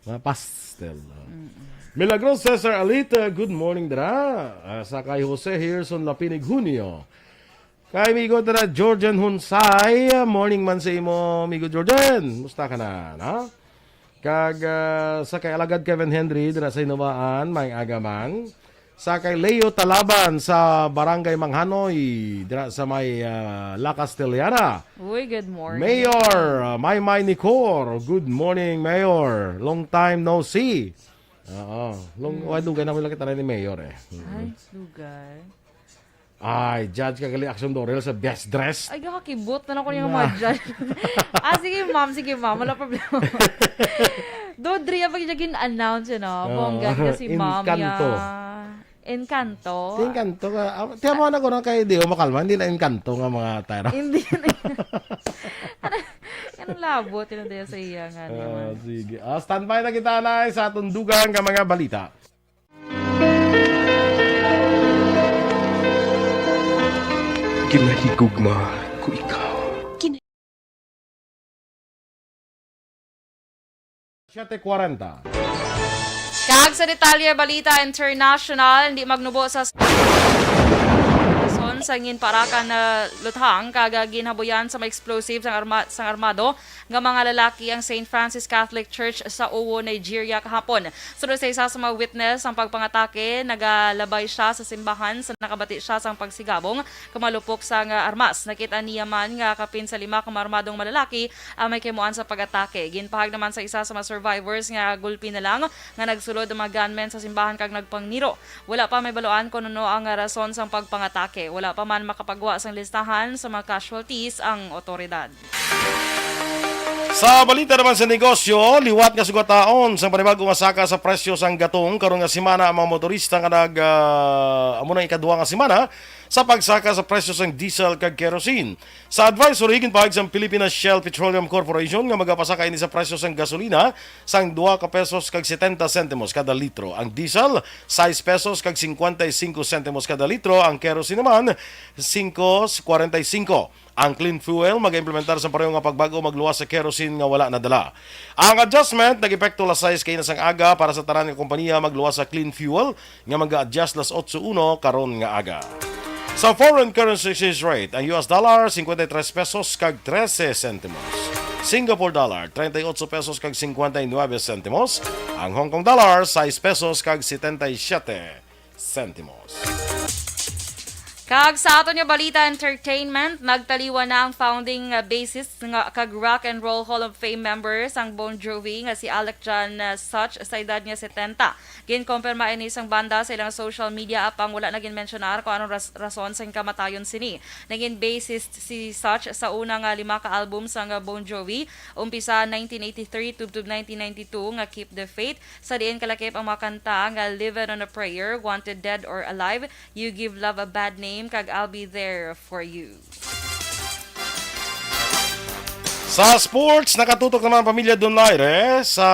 Mga pastel. Mm-mm. Milagros Cesar Alita, good morning, dra. Ah, sa kay Jose Herson Lapinig Junio. Kay amigo ta na, Jordan Hunsay. Morning man sa imo, amigo Jordan. Musta ka na, na? Kag, ah, sa kay Alagad Kevin Henry, dira sa Hinubaan, may aga man. Sa kay Leo Talaban sa Barangay Manghanoy, dira sa may, ah, La Castellana. Uy, good morning. Mayor, ah, Maymay Nicor. Good morning, Mayor. Long time no see. Oo. Long, Mm. ay, dugay na mo lang kita ni Mayor eh. Mm. Ay, dugay. Ay, judge ka gali, Action Dorel, sa best dress. Ay, kakakibot na lang ko yung Na. mga judge. Ah, sige, ma'am. Sige, ma'am. Wala problema. Do, Dria, pag siya gin-announce, you know, Oo. bongga ka si ma'am, Encanto. ya. Encanto. Encanto nga. Ah, tiyan mo na ko na kay Dio Makalma, hindi na Encanto nga mga tara. Hindi na. Ano, anong labot yun, Dio, sa iya nga Ah, naman? Sige. Ah, standby na kita, Nay, sa aton dugang nga mga balita. Ginahigugma ko ikaw. Siete cuarenta. Kag sa detalye, balita international, hindi magnubo sa rason sa ginparakan na luthang kag ginhabuyan sa mga explosive sang arma-, sang armado nga mga lalaki ang Saint Francis Catholic Church sa Owo, Nigeria kahapon. Suno sa isa sa mga witness, ang pagpangatake nagalabay siya sa simbahan sa nakabati siya sang pagsigabong kumalupok sang armas. Nakita niya man nga kapin sa lima ka mga armadong malalaki ang may kahimuan sa pag-atake. Ginpahayag naman sa isa sa mga survivors nga gulpi na lang nga nagsulod ang mga gunmen sa simbahan kag nagpangniro. Wala pa may baluan kon ano ang rason sang pagpangatake. Wala pa man makapagwa sang listahan sa mga casualties ang otoridad. Sa balita naman sa negosyo, liwat nga sugataon sang panibag-o nga saka sa presyo sang gatong karon nga semana ang mga motorista nga nag, ah, amo na ikaduha nga semana sa pagsaka sa presyo sang diesel kag kerosene. Sa advisory, ginpahayag sang Pilipinas Shell Petroleum Corporation nga magapasaka ini sa presyo sang gasolina sang dua ka pesos kag setenta sentimos kada litro, ang diesel sais pesos kag cincuenta y cinco sentimos kada litro, ang kerosene naman singko kwarenta y singko. Ang clean fuel mag-implementar sa pareho nga pagbag-o magluwas sa kerosene nga wala nadala. Ang adjustment nag-epekto las sais kaina sang aga para sa tanan nga kompanya magluwas sa clean fuel nga mag-adjust las otso uno karon nga aga. Sa foreign currency exchange rate, ang U S dollar, cincuenta y tres pesos kag trece sentimos. Singapore dollar, treinta y ocho pesos kag cincuenta y nueve sentimos. Ang Hong Kong dollar, sais pesos kag setenta y siete sentimos. Kag sa aton nga balita, entertainment, nagtaliwan na ang founding, uh, bassist nga kag Rock and Roll Hall of Fame member sang Bon Jovi nga si Alec John, uh, Such sa edad nga setenta. Ginkumpirma ini sang banda sa ilang social media, apang wala na ginmensyonar kung anong ras-, rason sang kamatayon sini. Naging bassist si Such sa una nga lima ka album sang Bon Jovi, umpisa nineteen eighty-three tubtob nineteen ninety-two nga Keep the Faith, sa diin kalakip ang mga kanta nga Living on a Prayer, Wanted Dead or Alive, You Give Love a Bad Name, kag I'll Be There for You. Sa sports, nakatutok naman ang pamilya Donaire sa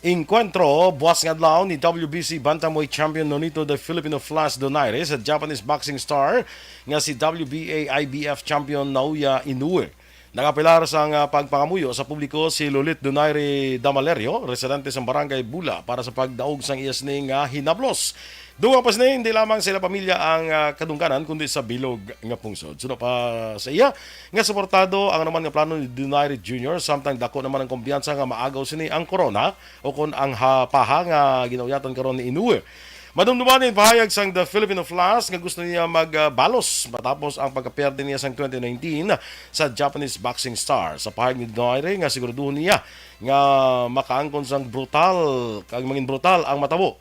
Enkwentro, buwas nga adlaw ni W B C Bantamweight Champion Nonito the Filipino Flash Donaire sa Japanese boxing star nga si W B A I B F champion Naoya Inoue. Nagapilar sang, ah, pagpangamuyo sa publiko si Lolit Donaire Damalerio, residente sa Barangay Bula, para sa pagdaog sang iya sini nga hinablos. Dugang pa sini, hindi lamang sa ila pamilya ang, ah, kadungganan, kundi sa bilog nga pungsod. Suno pa sa iya, nga suportado ang anuman nga plano ni Donaire Junior, samtang dako naman ang kumpiyansa nga maagaw sini ang korona o kon ang ha-, paha nga ginauyatan karon ni Inoue. Madumduman ang pahayag sang The Filipino Flash nga gusto niya magbalos matapos ang pagkapiyerde niya sang twenty nineteen sa Japanese boxing star. Sa pahayag ni Donaire nga siguraduhon niya nga makaangkon sang brutal, kag mangin brutal ang matabo.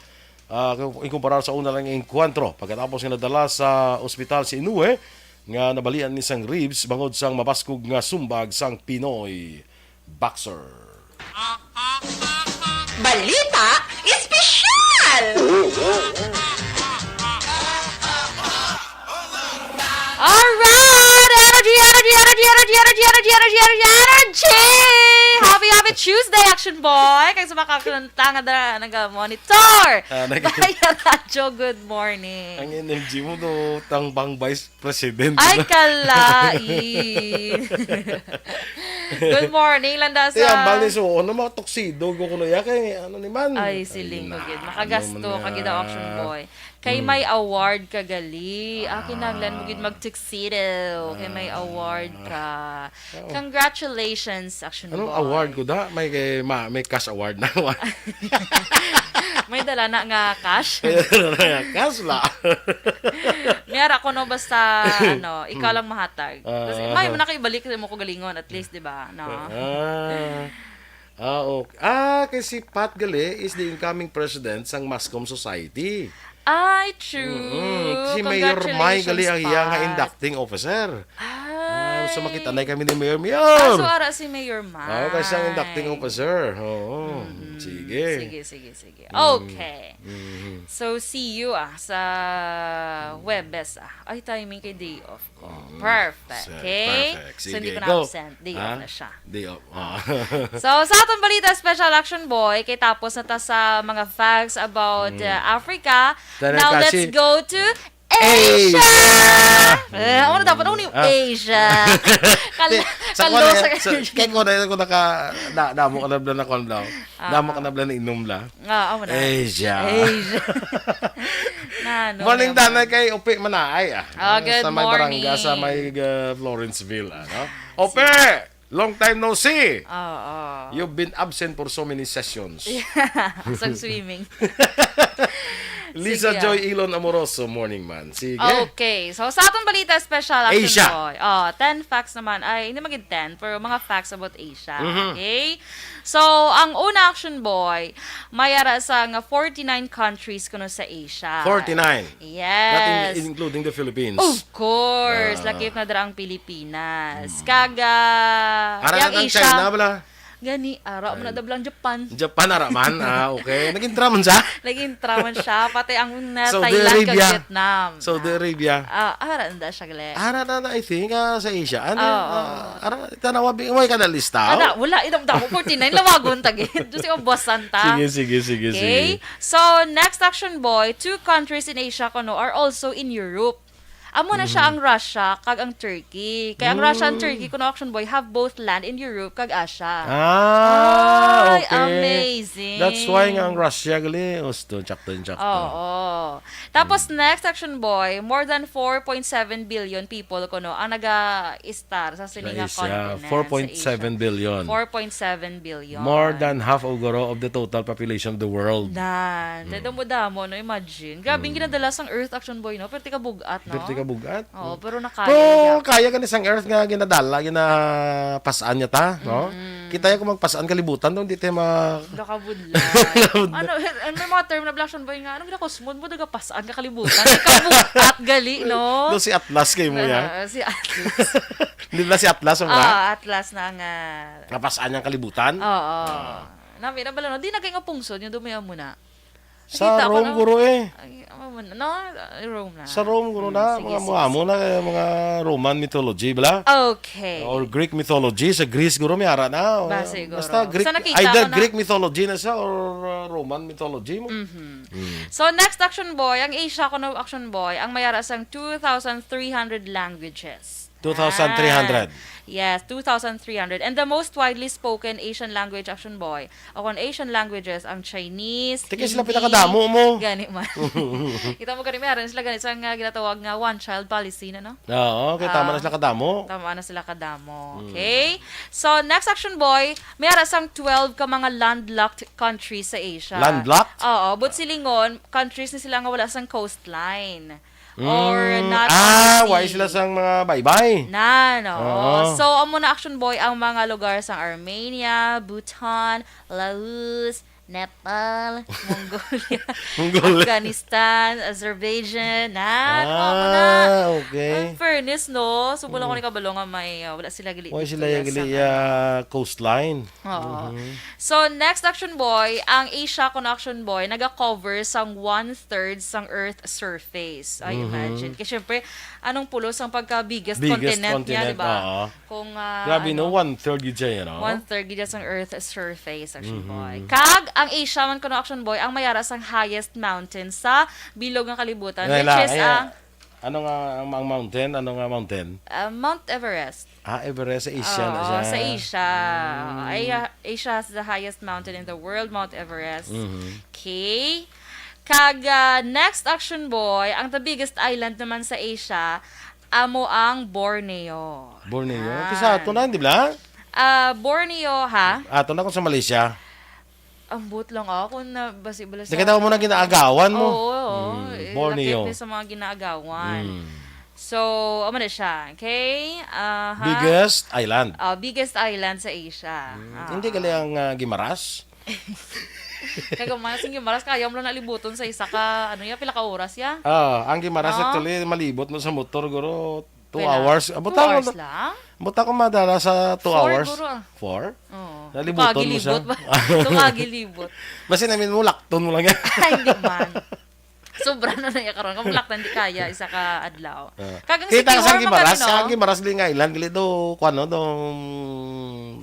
Ah, ikumparar sa una lang nga engkwentro, pagkatapos nga nadala sa ospital si Inoue, nga nabalian ni sang ribs bangod sang mabaskog nga sumbag sang Pinoy boxer. Balita Espesyal! Alright! Energy, energy, energy, energy, energy, energy, energy, energy, energy, energy! Happy, happy Tuesday, Action Boy! Kag sa mga kakanta nga dala, naga-monitor! Ah, nag- Bayan Radyo, good morning! Ang energy mo, no, tangbang vice president. Ay, kalain! Good morning, landa sa Te, ang bali, so, ano, mga tuxedo, ko kuno ya, kay, ano ni man? Ay, siling ko gid. Makagasto, kagi daw, Action Boy. Kay may award ka gali. Ah, kinahanglan mo gid mag-tuxedo. Kay may award ka. Oo. Congratulations, Action Boy. Anong award ko da? May kay ma-, may cash award na. May dala na nga cash. May dala na nga cash la. Miyara ko no, basta, ano, ikaw lang mahatag. Ah. Kasi may mo na kayo balik mo ko galingon, at least, di ba? No? Ah. Ah, okay. Ah, kay si Pat gali is the incoming president sang Mascom Society. Ay, true. Mm-mm. Si Mayor May gali ang iya nga inducting officer. Congratulations, Pat. Ay, So, makita na kami ni Mayor. Mayor! Kaso ara si Mayor Mai. Oo, kay siya ang acting officer. Oo. Mm, Sige. sige, sige, sige. Mm. Okay. Mm. So, see you, ah, sa Huwebes, ah. Ay, timing kay day off ko. Mm. Perfect. Sa-, Okay? perfect. So, hindi Sige, ko na go. absent. Day off Ha? na siya. Day off. Ah. So, sa atong balita, Special Action Boy, kay tapos na ta sa mga facts about, Mm. uh, Africa. Tara, Now, let's kasi go to Asia! Asia! Eh, ano dapat? Ano yung Ah. Asia? Kal-, Di, sa kalo kuwan, sa sa, kay ko na, ko naka, na, damo ka na bla na kuwan daw. Ah. Damo ka na bla na inom bla. Ah, amo na. Asia. Asia. Na, ano Morning, naman? Danay, kay Upi Manaay, ah. Ah, Ah, good sa may barangay, sa morning. may, uh, Florenceville, ano? Upi! Long time no see! Oo. You've been absent for so many sessions. Sa swimming. Lisa Sige, Joy ah. Ilon Amoroso, morning man. Sige. Okay. So, sa atong balita, Special Action Asia. Boy. Oh, ten facts naman. Ay, hindi magid ten, pero mga facts about Asia. Mhm. Okay? So, ang una, Action Boy, may ara sa nga forty-nine countries kuno sa Asia. Forty-nine? Yes. Not in-, including the Philippines. Of course. Ah. Lakip na dira ang Pilipinas. Hmm. Kag, ah, Ara yang na ang Asia. China, bala? Gani, ara mo na Ay. dabla ang Japan. Japan, ara man. Ah, okay. Nag-intra man siya? Nag-intra man siya. Pati ang, uh, Saudi Thailand kag Arabia. Vietnam. Saudi Arabia. Ah, ara na siya, gali. Ara na, na, I think, ah, sa Asia. Ano, Oo. ah, ara, tanawa, bi-, may ka na lista? Ana, wala. Ito, damo, forty-nine. Lawagon, tagi. Diyos, yung boss, Santa. Sige, sige, sige, Okay. sige. So, next, Action Boy, two countries in Asia kuno are also in Europe. Amo na siya Mhm. ang Russia kag ang Turkey. Kay ang Russia and Mm. Turkey, kuno, Action Boy, have both land in Europe kag Asia. Ah, Ay, okay. amazing. That's why nga ang Russia, gali, usto, tsakto, tsakto. Oo. Tapos, Mm. next, Action Boy, more than four point seven billion people kuno ang naga-istar sa sini nga Sa Asia, continent, sa four point seven Asia. billion. Four point seven billion. More than half of guro of the total population of the world. Dan, Mm. damo-damo, no? Imagine. Grabe, yung Mm. ginadala sang Earth, Action Boy, no? Pero tika bugat, no? Pero tika bugat. Oo, Mm. pero nakaya Pero niya. kaya gani sang Earth nga ginadala, ginapas-an niya ta, no? Mm. Kita ya kung magpas-an kalibutan, no? Hindi tayo ma- Nakabudlay. Nakabudlay. Ano, eh, may mga term na bla, Action Boy, nga, anong ginakusmon mo, nagapas-an ka kalibutan? Ikaw bugat, gali, no? No, si Atlas kay mo, ya? Ah, si Atlas. Hindi na si Atlas, ang Ah, Atlas na nga. Napas-an niyang kalibutan? Oo. Ah. Nami na bala, no? Di na kayo nga pungsod, yung dumayo mo na. Sa Nakita ko Rome, na guro, eh. Ay, ano man, no? Ay, Rome na. Sa Rome, guro, Mm, na. sige, Mga, sige, mga amo sige. na, eh, mga Roman mythology, bala? Okay. Or Greek mythology. Sa Greece, guro, may ara na. Ba, siguro. Basta Greek, Sa nakita either ko na Greek mythology na siya or, uh, Roman mythology mo. Mhm. Mm. So, next, Action Boy, ang Asia kuno, Action Boy, ang may ara sang two thousand three hundred languages. Two thousand three hundred. Ah, yes, two thousand three hundred. And the most widely spoken Asian language, Action Boy, o kung Asian languages, ang Chinese, Hindi kay sila Hindi. pinakadamo mo. Gani man. Kita mo gani, meron sila gani sa nga ginatawag nga one-child policy na, no? Oo, kay tama Ah, na sila kadamo. tama na sila kadamo. Mm. Okay? So, next, Action Boy, may ara sang twelve ka mga landlocked countries sa Asia. Landlocked? Oo, but silingon, countries ni sila nga wala sang coastline. Or Mm, not on the ah, why sea. sila sang mga baybay? Na, no. Oo. So, amo na, Action Boy, ang mga lugar sang Armenia, Bhutan, Laos, Nepal, Mongolia, Mongolia. Afghanistan, Azerbaijan. Na, ano mo na? Ah, okay. In fairness, no? So, wala ko Mm. ni kabalo nga may, uh, wala sila gali Why dito sila ya gali sang, ya ano. coastline? Oo. Mhm. So, next, Action Boy, ang Asia kuno, Action Boy, naga-cover sang one-third sang Earth surface. Ay, Mhm. imagine. Kaya syempre, anong pulos ang pagka-biggest Biggest continent niya, continent, di ba? oo. Kung, ah, Grabe, no? ano, One-third yun siya, you know? one-third yun siya sang Earth surface, Action Mhm. Boy. Kag, ang Asia man kuno, Action Boy, ang may ara sang highest mountain sa bilog nga kalibutan, Ngayon which lang, is, ayan. ah, Ano nga ang, ang mountain? Ano nga mountain? Ah, Mount Everest. Ah, Everest sa Asia na Oo, siya. sa Asia. Mm. Ay, ah, Asia has the highest mountain in the world, Mount Everest. Mhm. Okay. Kag, ah, next, Action Boy, ang the biggest island naman sa Asia, amo ang Borneo. Borneo? Yan. Kisa ato na, di ba? Ah, Borneo, ha? Ato na kung sa Malaysia. Ambot lang ako na basi bala sa Nakita mo na ginaagawan mo? Oo, oo. Hmm, Eh, Borneo. Lakip ni sa mga ginaagawan. Hmm. So, amo na siya. Okay? Aha. Biggest island. Ah, biggest island sa Asia. Hmm. Ah. Hindi gali ang, ah, Guimaras? Kaya man, sing Guimaras, kaya mo lang nalibuton sa isa ka, ano ya, pila ka oras ya? Ah, ang Guimaras Ah. actually, malibot mo sa motor, guro, two Pila? hours. Abot Two lang, hours ano? lang? Buta ko madala sa two Four hours. Guro, ah. Four? Oo. Nalibuton mo siya? Tumagilibot ba? Tumagilibot. Basi namin mo, lakton mo lang yan. Ay, hindi man. Sobra na na iya karon. Kung laktan, di kaya, isa ka adlaw. Ah. Kagang Kita City ka sa Hall, Gimaras, magkano, no? Sa Gimaras, Ling Island, gali do, kuwan, no, do,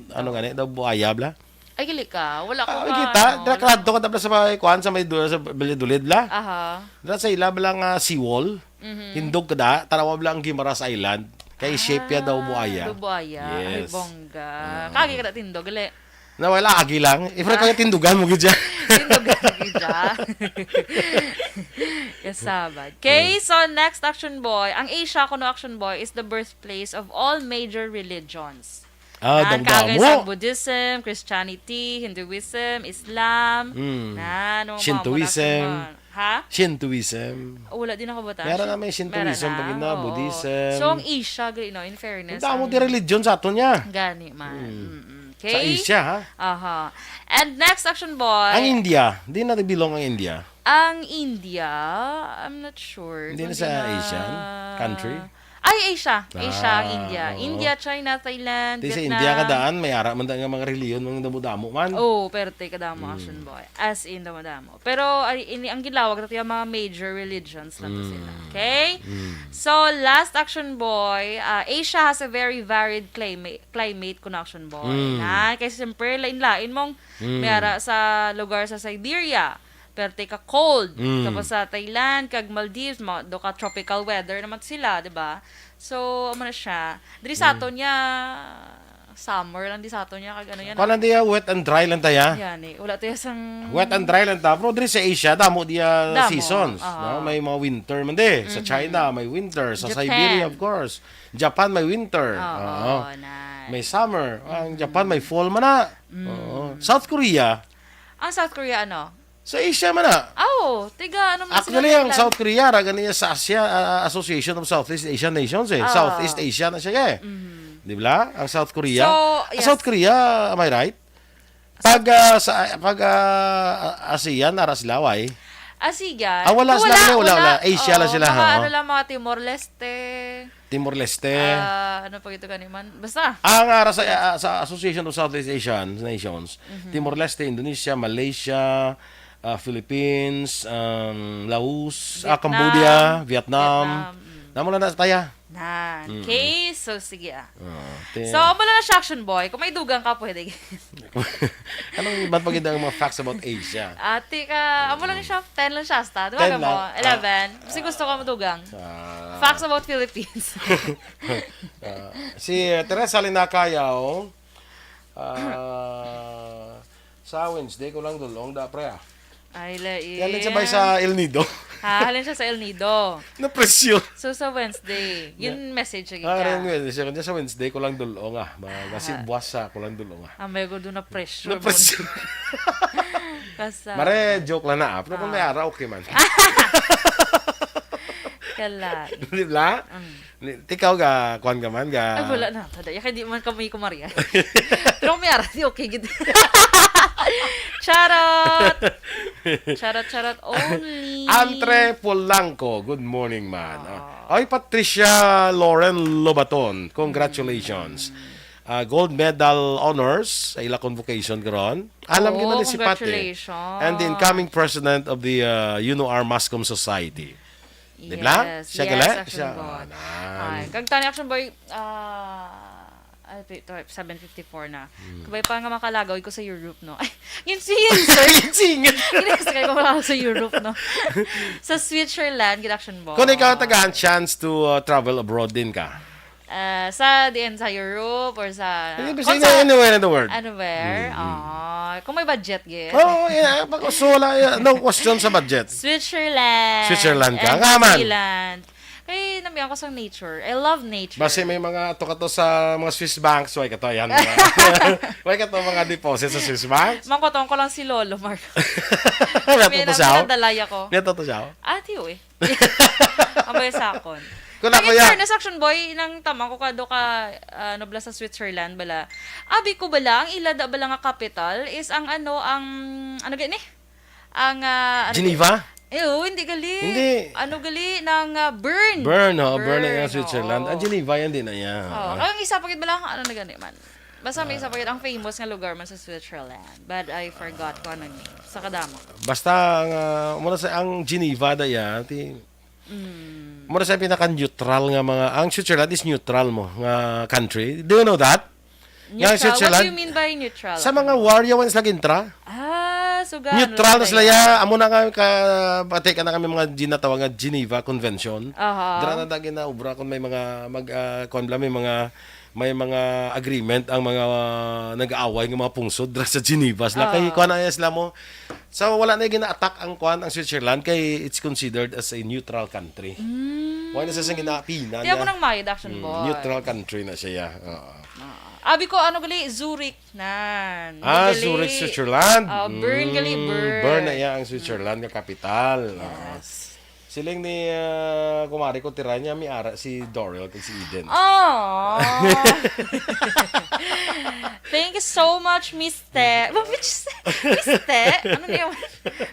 ano gani, do, buaya, bla? Ay, gali ka. Wala ko Ah, ka, kita, ano, dira wala. Ka radto ka, tapos sa may, kuwan, sa may du-, sa Valladolid, bla? Aha. Dira sa ila, bla, nga seawall. Mhm. Tindog ka da, tanawa bala ang Guimaras Island. Kay shape ya daw Ah, buaya. Do buaya. Ay, Yes. bongga. Ah. Kagi ka na tindog, gali. Na wala, agi lang. Ifra Ah. kaya tindugan mo gid siya. Tindugan mo gid siya. Kasabad. Okay, Hmm. so next, Action Boy. Ang Asia, kuno, Action Boy, is the birthplace of all major religions. Ah, Nan, damo-damo. Kagay sa Buddhism, Christianity, Hinduism, Islam. Hmm. Nan, ano pa, Shintoism. Muna sa mga, ha? Shintoism. Oh, wala din ako bata. Meron na may Shintoism, Meron na, pag yun na, oo. Buddhism. So, ang Asia, gali, no, in fairness, Ang damo ang di religion sa aton niya. Gani man. Hmm. Mm-mm. Sa Okay? Asia, ha? Aha. And next, Action Boy. Ang India. Di na belong ang India. Ang India, I'm not sure Hindi kung na sa di na Asian country? Ay, Asia. Asia ang Ah, India. oo. India, China, Thailand, Di sa Vietnam. India ka daan, may ara man daan nga mga reliyon, mga damo-damo man. Oo, pero te, kadamo, Mm. Action Boy. As in, damo-damo. Pero ay, ini, ang gilawag nato yung mga major religions lang to sila. Mm. Okay? Mm. So, last, Action Boy, ah, Asia has a very varied climate, climate kuno, Action Boy. Mm. Na, kay siyempre, lain-lain mong Mm. may ara sa lugar sa Siberia. Perte ka cold. Mm. Tapos sa Thailand, kag Maldives, ma-, do ka tropical weather naman sila, di ba? So, amo na siya. Diri sa Mm. aton niya, summer lang di sa aton niya, kag ano yan, Kung ah. Nang diya, wet and dry lang tayo. Yan eh. Wala tayo sang Wet and dry lang ta. Pero diri sa Asia, damo diya Damo, seasons. Oo. No? May mga winter man di. Sa Mhm. China, may winter. Sa Japan. Siberia, of course. Japan, may winter. Oo, Oo. Nice. May summer. Ang Mhm. Japan, may fall man na. Mm. Oo. South Korea. Ang South Korea, ano? Sa Asia man na. Ah, oo. Tiga, ano man sila Actually, ang Thailand? South Korea, raga niya sa Asia, ah, Association of Southeast Asian Nations eh. Ah. Southeast Asia na siya eh. Mhm. Di ba? Ang South Korea. So, Ang yes. South Korea, am I right? Pag, ah, sa, pag, ah, ASEAN, ara sila, why? ASEAN? Ah, wala Wala, sila, wala, wala. wala. Asia lang Oo, sila, mga ha? Ano lang, mga Timor-Leste. Timor-Leste. Ah, ano pa ito gani man? Basta. Ang, ah, sa, ah, sa Association of Southeast Asian Nations, Mhm. Timor-Leste, Indonesia, Malaysia, ah, Philippines, um, Laos, ah, Vietnam. Cambodia, Vietnam. Vietnam, mm. Namo lang na sa taya. Na. Mm. Okay, so sige, ah. Ah, ti- So, amo lang na siya, Action Boy. Kung may dugang ka, pwede. Anong iban pa gid ang mga facts about Asia? Ati ka, amo lang siya, ten lang siya, hasta. Di ba Ten mo? lang? Ah. Eleven. Kasi gusto ko madugang. Ah. Facts about Philippines. Ah, si Teresa Linacayao, ah, sa Wednesday ko lang dulong, da, pre, ah. Ay, lain. Yan din sabay sa El Nido. Ha, halin siya sa El Nido. Na-pressure. So, sa Wednesday, yun message lagi Ah, ka. Rin Wednesday. Siya kanya sa Wednesday ko lang dulong, ah. Ma-, Ah. Kasi buwas sa ko lang dulong, ah. Ah, may gudo na pressure. Na-pressure. Kasa- Mare, joke lang na, ah. Pero kung Ah. may ara, okay man. Kala. Di ba? Mm. Ni, tikaw ga, kuwan ka man, ga Ay, wala na. Tada, ya, kay di man kami kumariya. Pero may ara, di okay gid. Charot! Charot, charot only. Antre Polanco, good morning, man. Oo. Ah, oy, Patricia Lauren Lobaton, congratulations. Mm. Ah, gold medal honors sa ila convocation karon. Alam Oo, gid man ni si Pat, eh. Congratulations. And the incoming president of the, ah, UNOR Mascom Society. Di ba? Yes, Siya yes, gali? Action Siya, Boy. Ah, nan. Ay, kag tani, Action Boy, ah, ay, pi-, to, seven fifty-four na. Hmm. Kabay pa nga makalagaw ko sa Europe, no? Yun si, yun, sir. Yun si, yun. Yun, sir, kaya ko wala ako sa Europe, no? Sa Switzerland, gid, Action Boy. Kung ikaw tagaan chance to, uh, travel abroad din ka? Ah, sa diin, sa Europe or sa Hindi, kung basta sa anywhere in the world. Anywhere? Mm, mm. Ah, kung may budget, gid. Oh, yeah. Pag, so, wala, yeah, no question sa budget. Switzerland. Switzerland ka? And Nga man. New Zealand. Kay, namiyan ko sa nature. I love nature. Basi may mga ato ka to sa mga Swiss banks, way ka to, yan, mga, way ka to mga deposit sa Swiss banks? Mangkotong ko lang si Lolo Mark. May May to siya? Nagdadalay ako. May to siya? Ah, tiyo eh. Abay sa akon. Kung Ang ako in yan. Fairness, Action Boy, nang tamang ko kado ka, ah, nobla sa Switzerland, bala. Abi ko bala, ang ila da bala nga capital is ang ano, ang, ano gani? Ang, ah, ano Geneva? Eh, oh, hindi gali. Hindi. Ano gali ng, ah, Bern? Bern, oh, Bern na Bern, yung Switzerland. Oo. Ang Geneva yan din na yan. Oh, ang isa pa gid bala, ano na gani man. Basta may isa pa gid ang famous nga lugar man sa Switzerland. But I forgot kung ano name. Sa kadamo. Basta ang, ah, mura sa ang Geneva da yan, ti, Mm. mura sa pinaka-neutral nga mga, ang Switzerland is neutral mo nga country. Do you know that? Nga Neutral? What Switzerland, do you mean by neutral? Sa mga war, yawan sila gintra. Ah, so gano Neutral na sila, ya. Amo na nga ka, pati ka na kami mga ginatawag nga Geneva Convention. Aha. Dira na dagi na obra kung may mga mag, ah, kuwan bala, may mga, may mga agreement ang mga, ah, nag-aaway nga mga pungsod dira sa Geneva. Sila kay Ah. kuwan na sila mo. So, wala na gina-attack ang kuwan, ang Switzerland, kay it's considered as a neutral country. Mm. Wala na sa siyang ginapina Di ako niya. nang mayad, action Mm, boy. neutral country na siya. Oo. Ah. Abi ko, ano gali, Zurich nan. Ah, Gali. Zurich, Switzerland. Ah, Bern gali, Mm, Bern. Bern na iya ang Switzerland nga kapital. Oo. Yes. Siling ni, ah, kumari ko, tira niya, may ara si Dorel kag si Eden. Oh. Thank you so much, Mister. Which, Mister? Ano niya?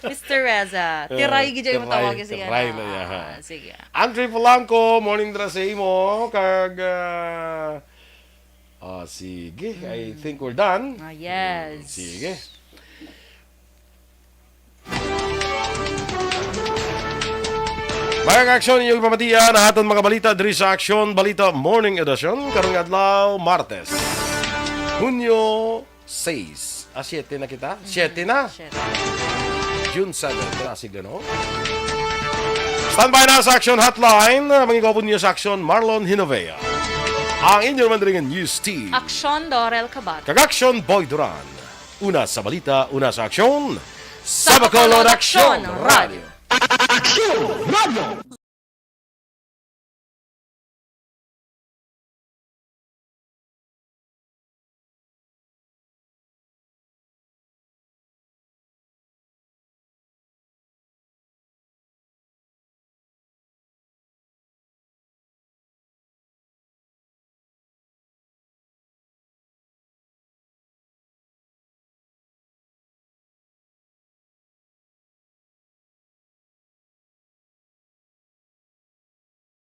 Mister Reza. Ah, Tiray gid yung tiray, tawag siya tiray na. na niya, ha? Ah, sige. Andre Polanco, morning dra sa imo. Kag, ah, ah, sige, I Mm. think we're done. Ah, yes. Mm, sige. Mga ka-aksyon, inyong ipamatian ang aton mga balita diri sa Aksyon Balita Morning Edition karong adlaw, Martes, Hunyo sais. Ah, siete na kita? Mhm, Siete na. siete. June seven, klasig na, no? Standby na sa Aksyon Hotline, uh, mangigwapon niyo sa Aksyon, Marlon Hinovea. Ang inyo naman rin news team. Aksyon, Dorel Kabat. Kag Aksyon, Boy Duran. Una sa balita, una sa aksyon. Sa Bacolod Aksyon Radio. Aksyon Radio.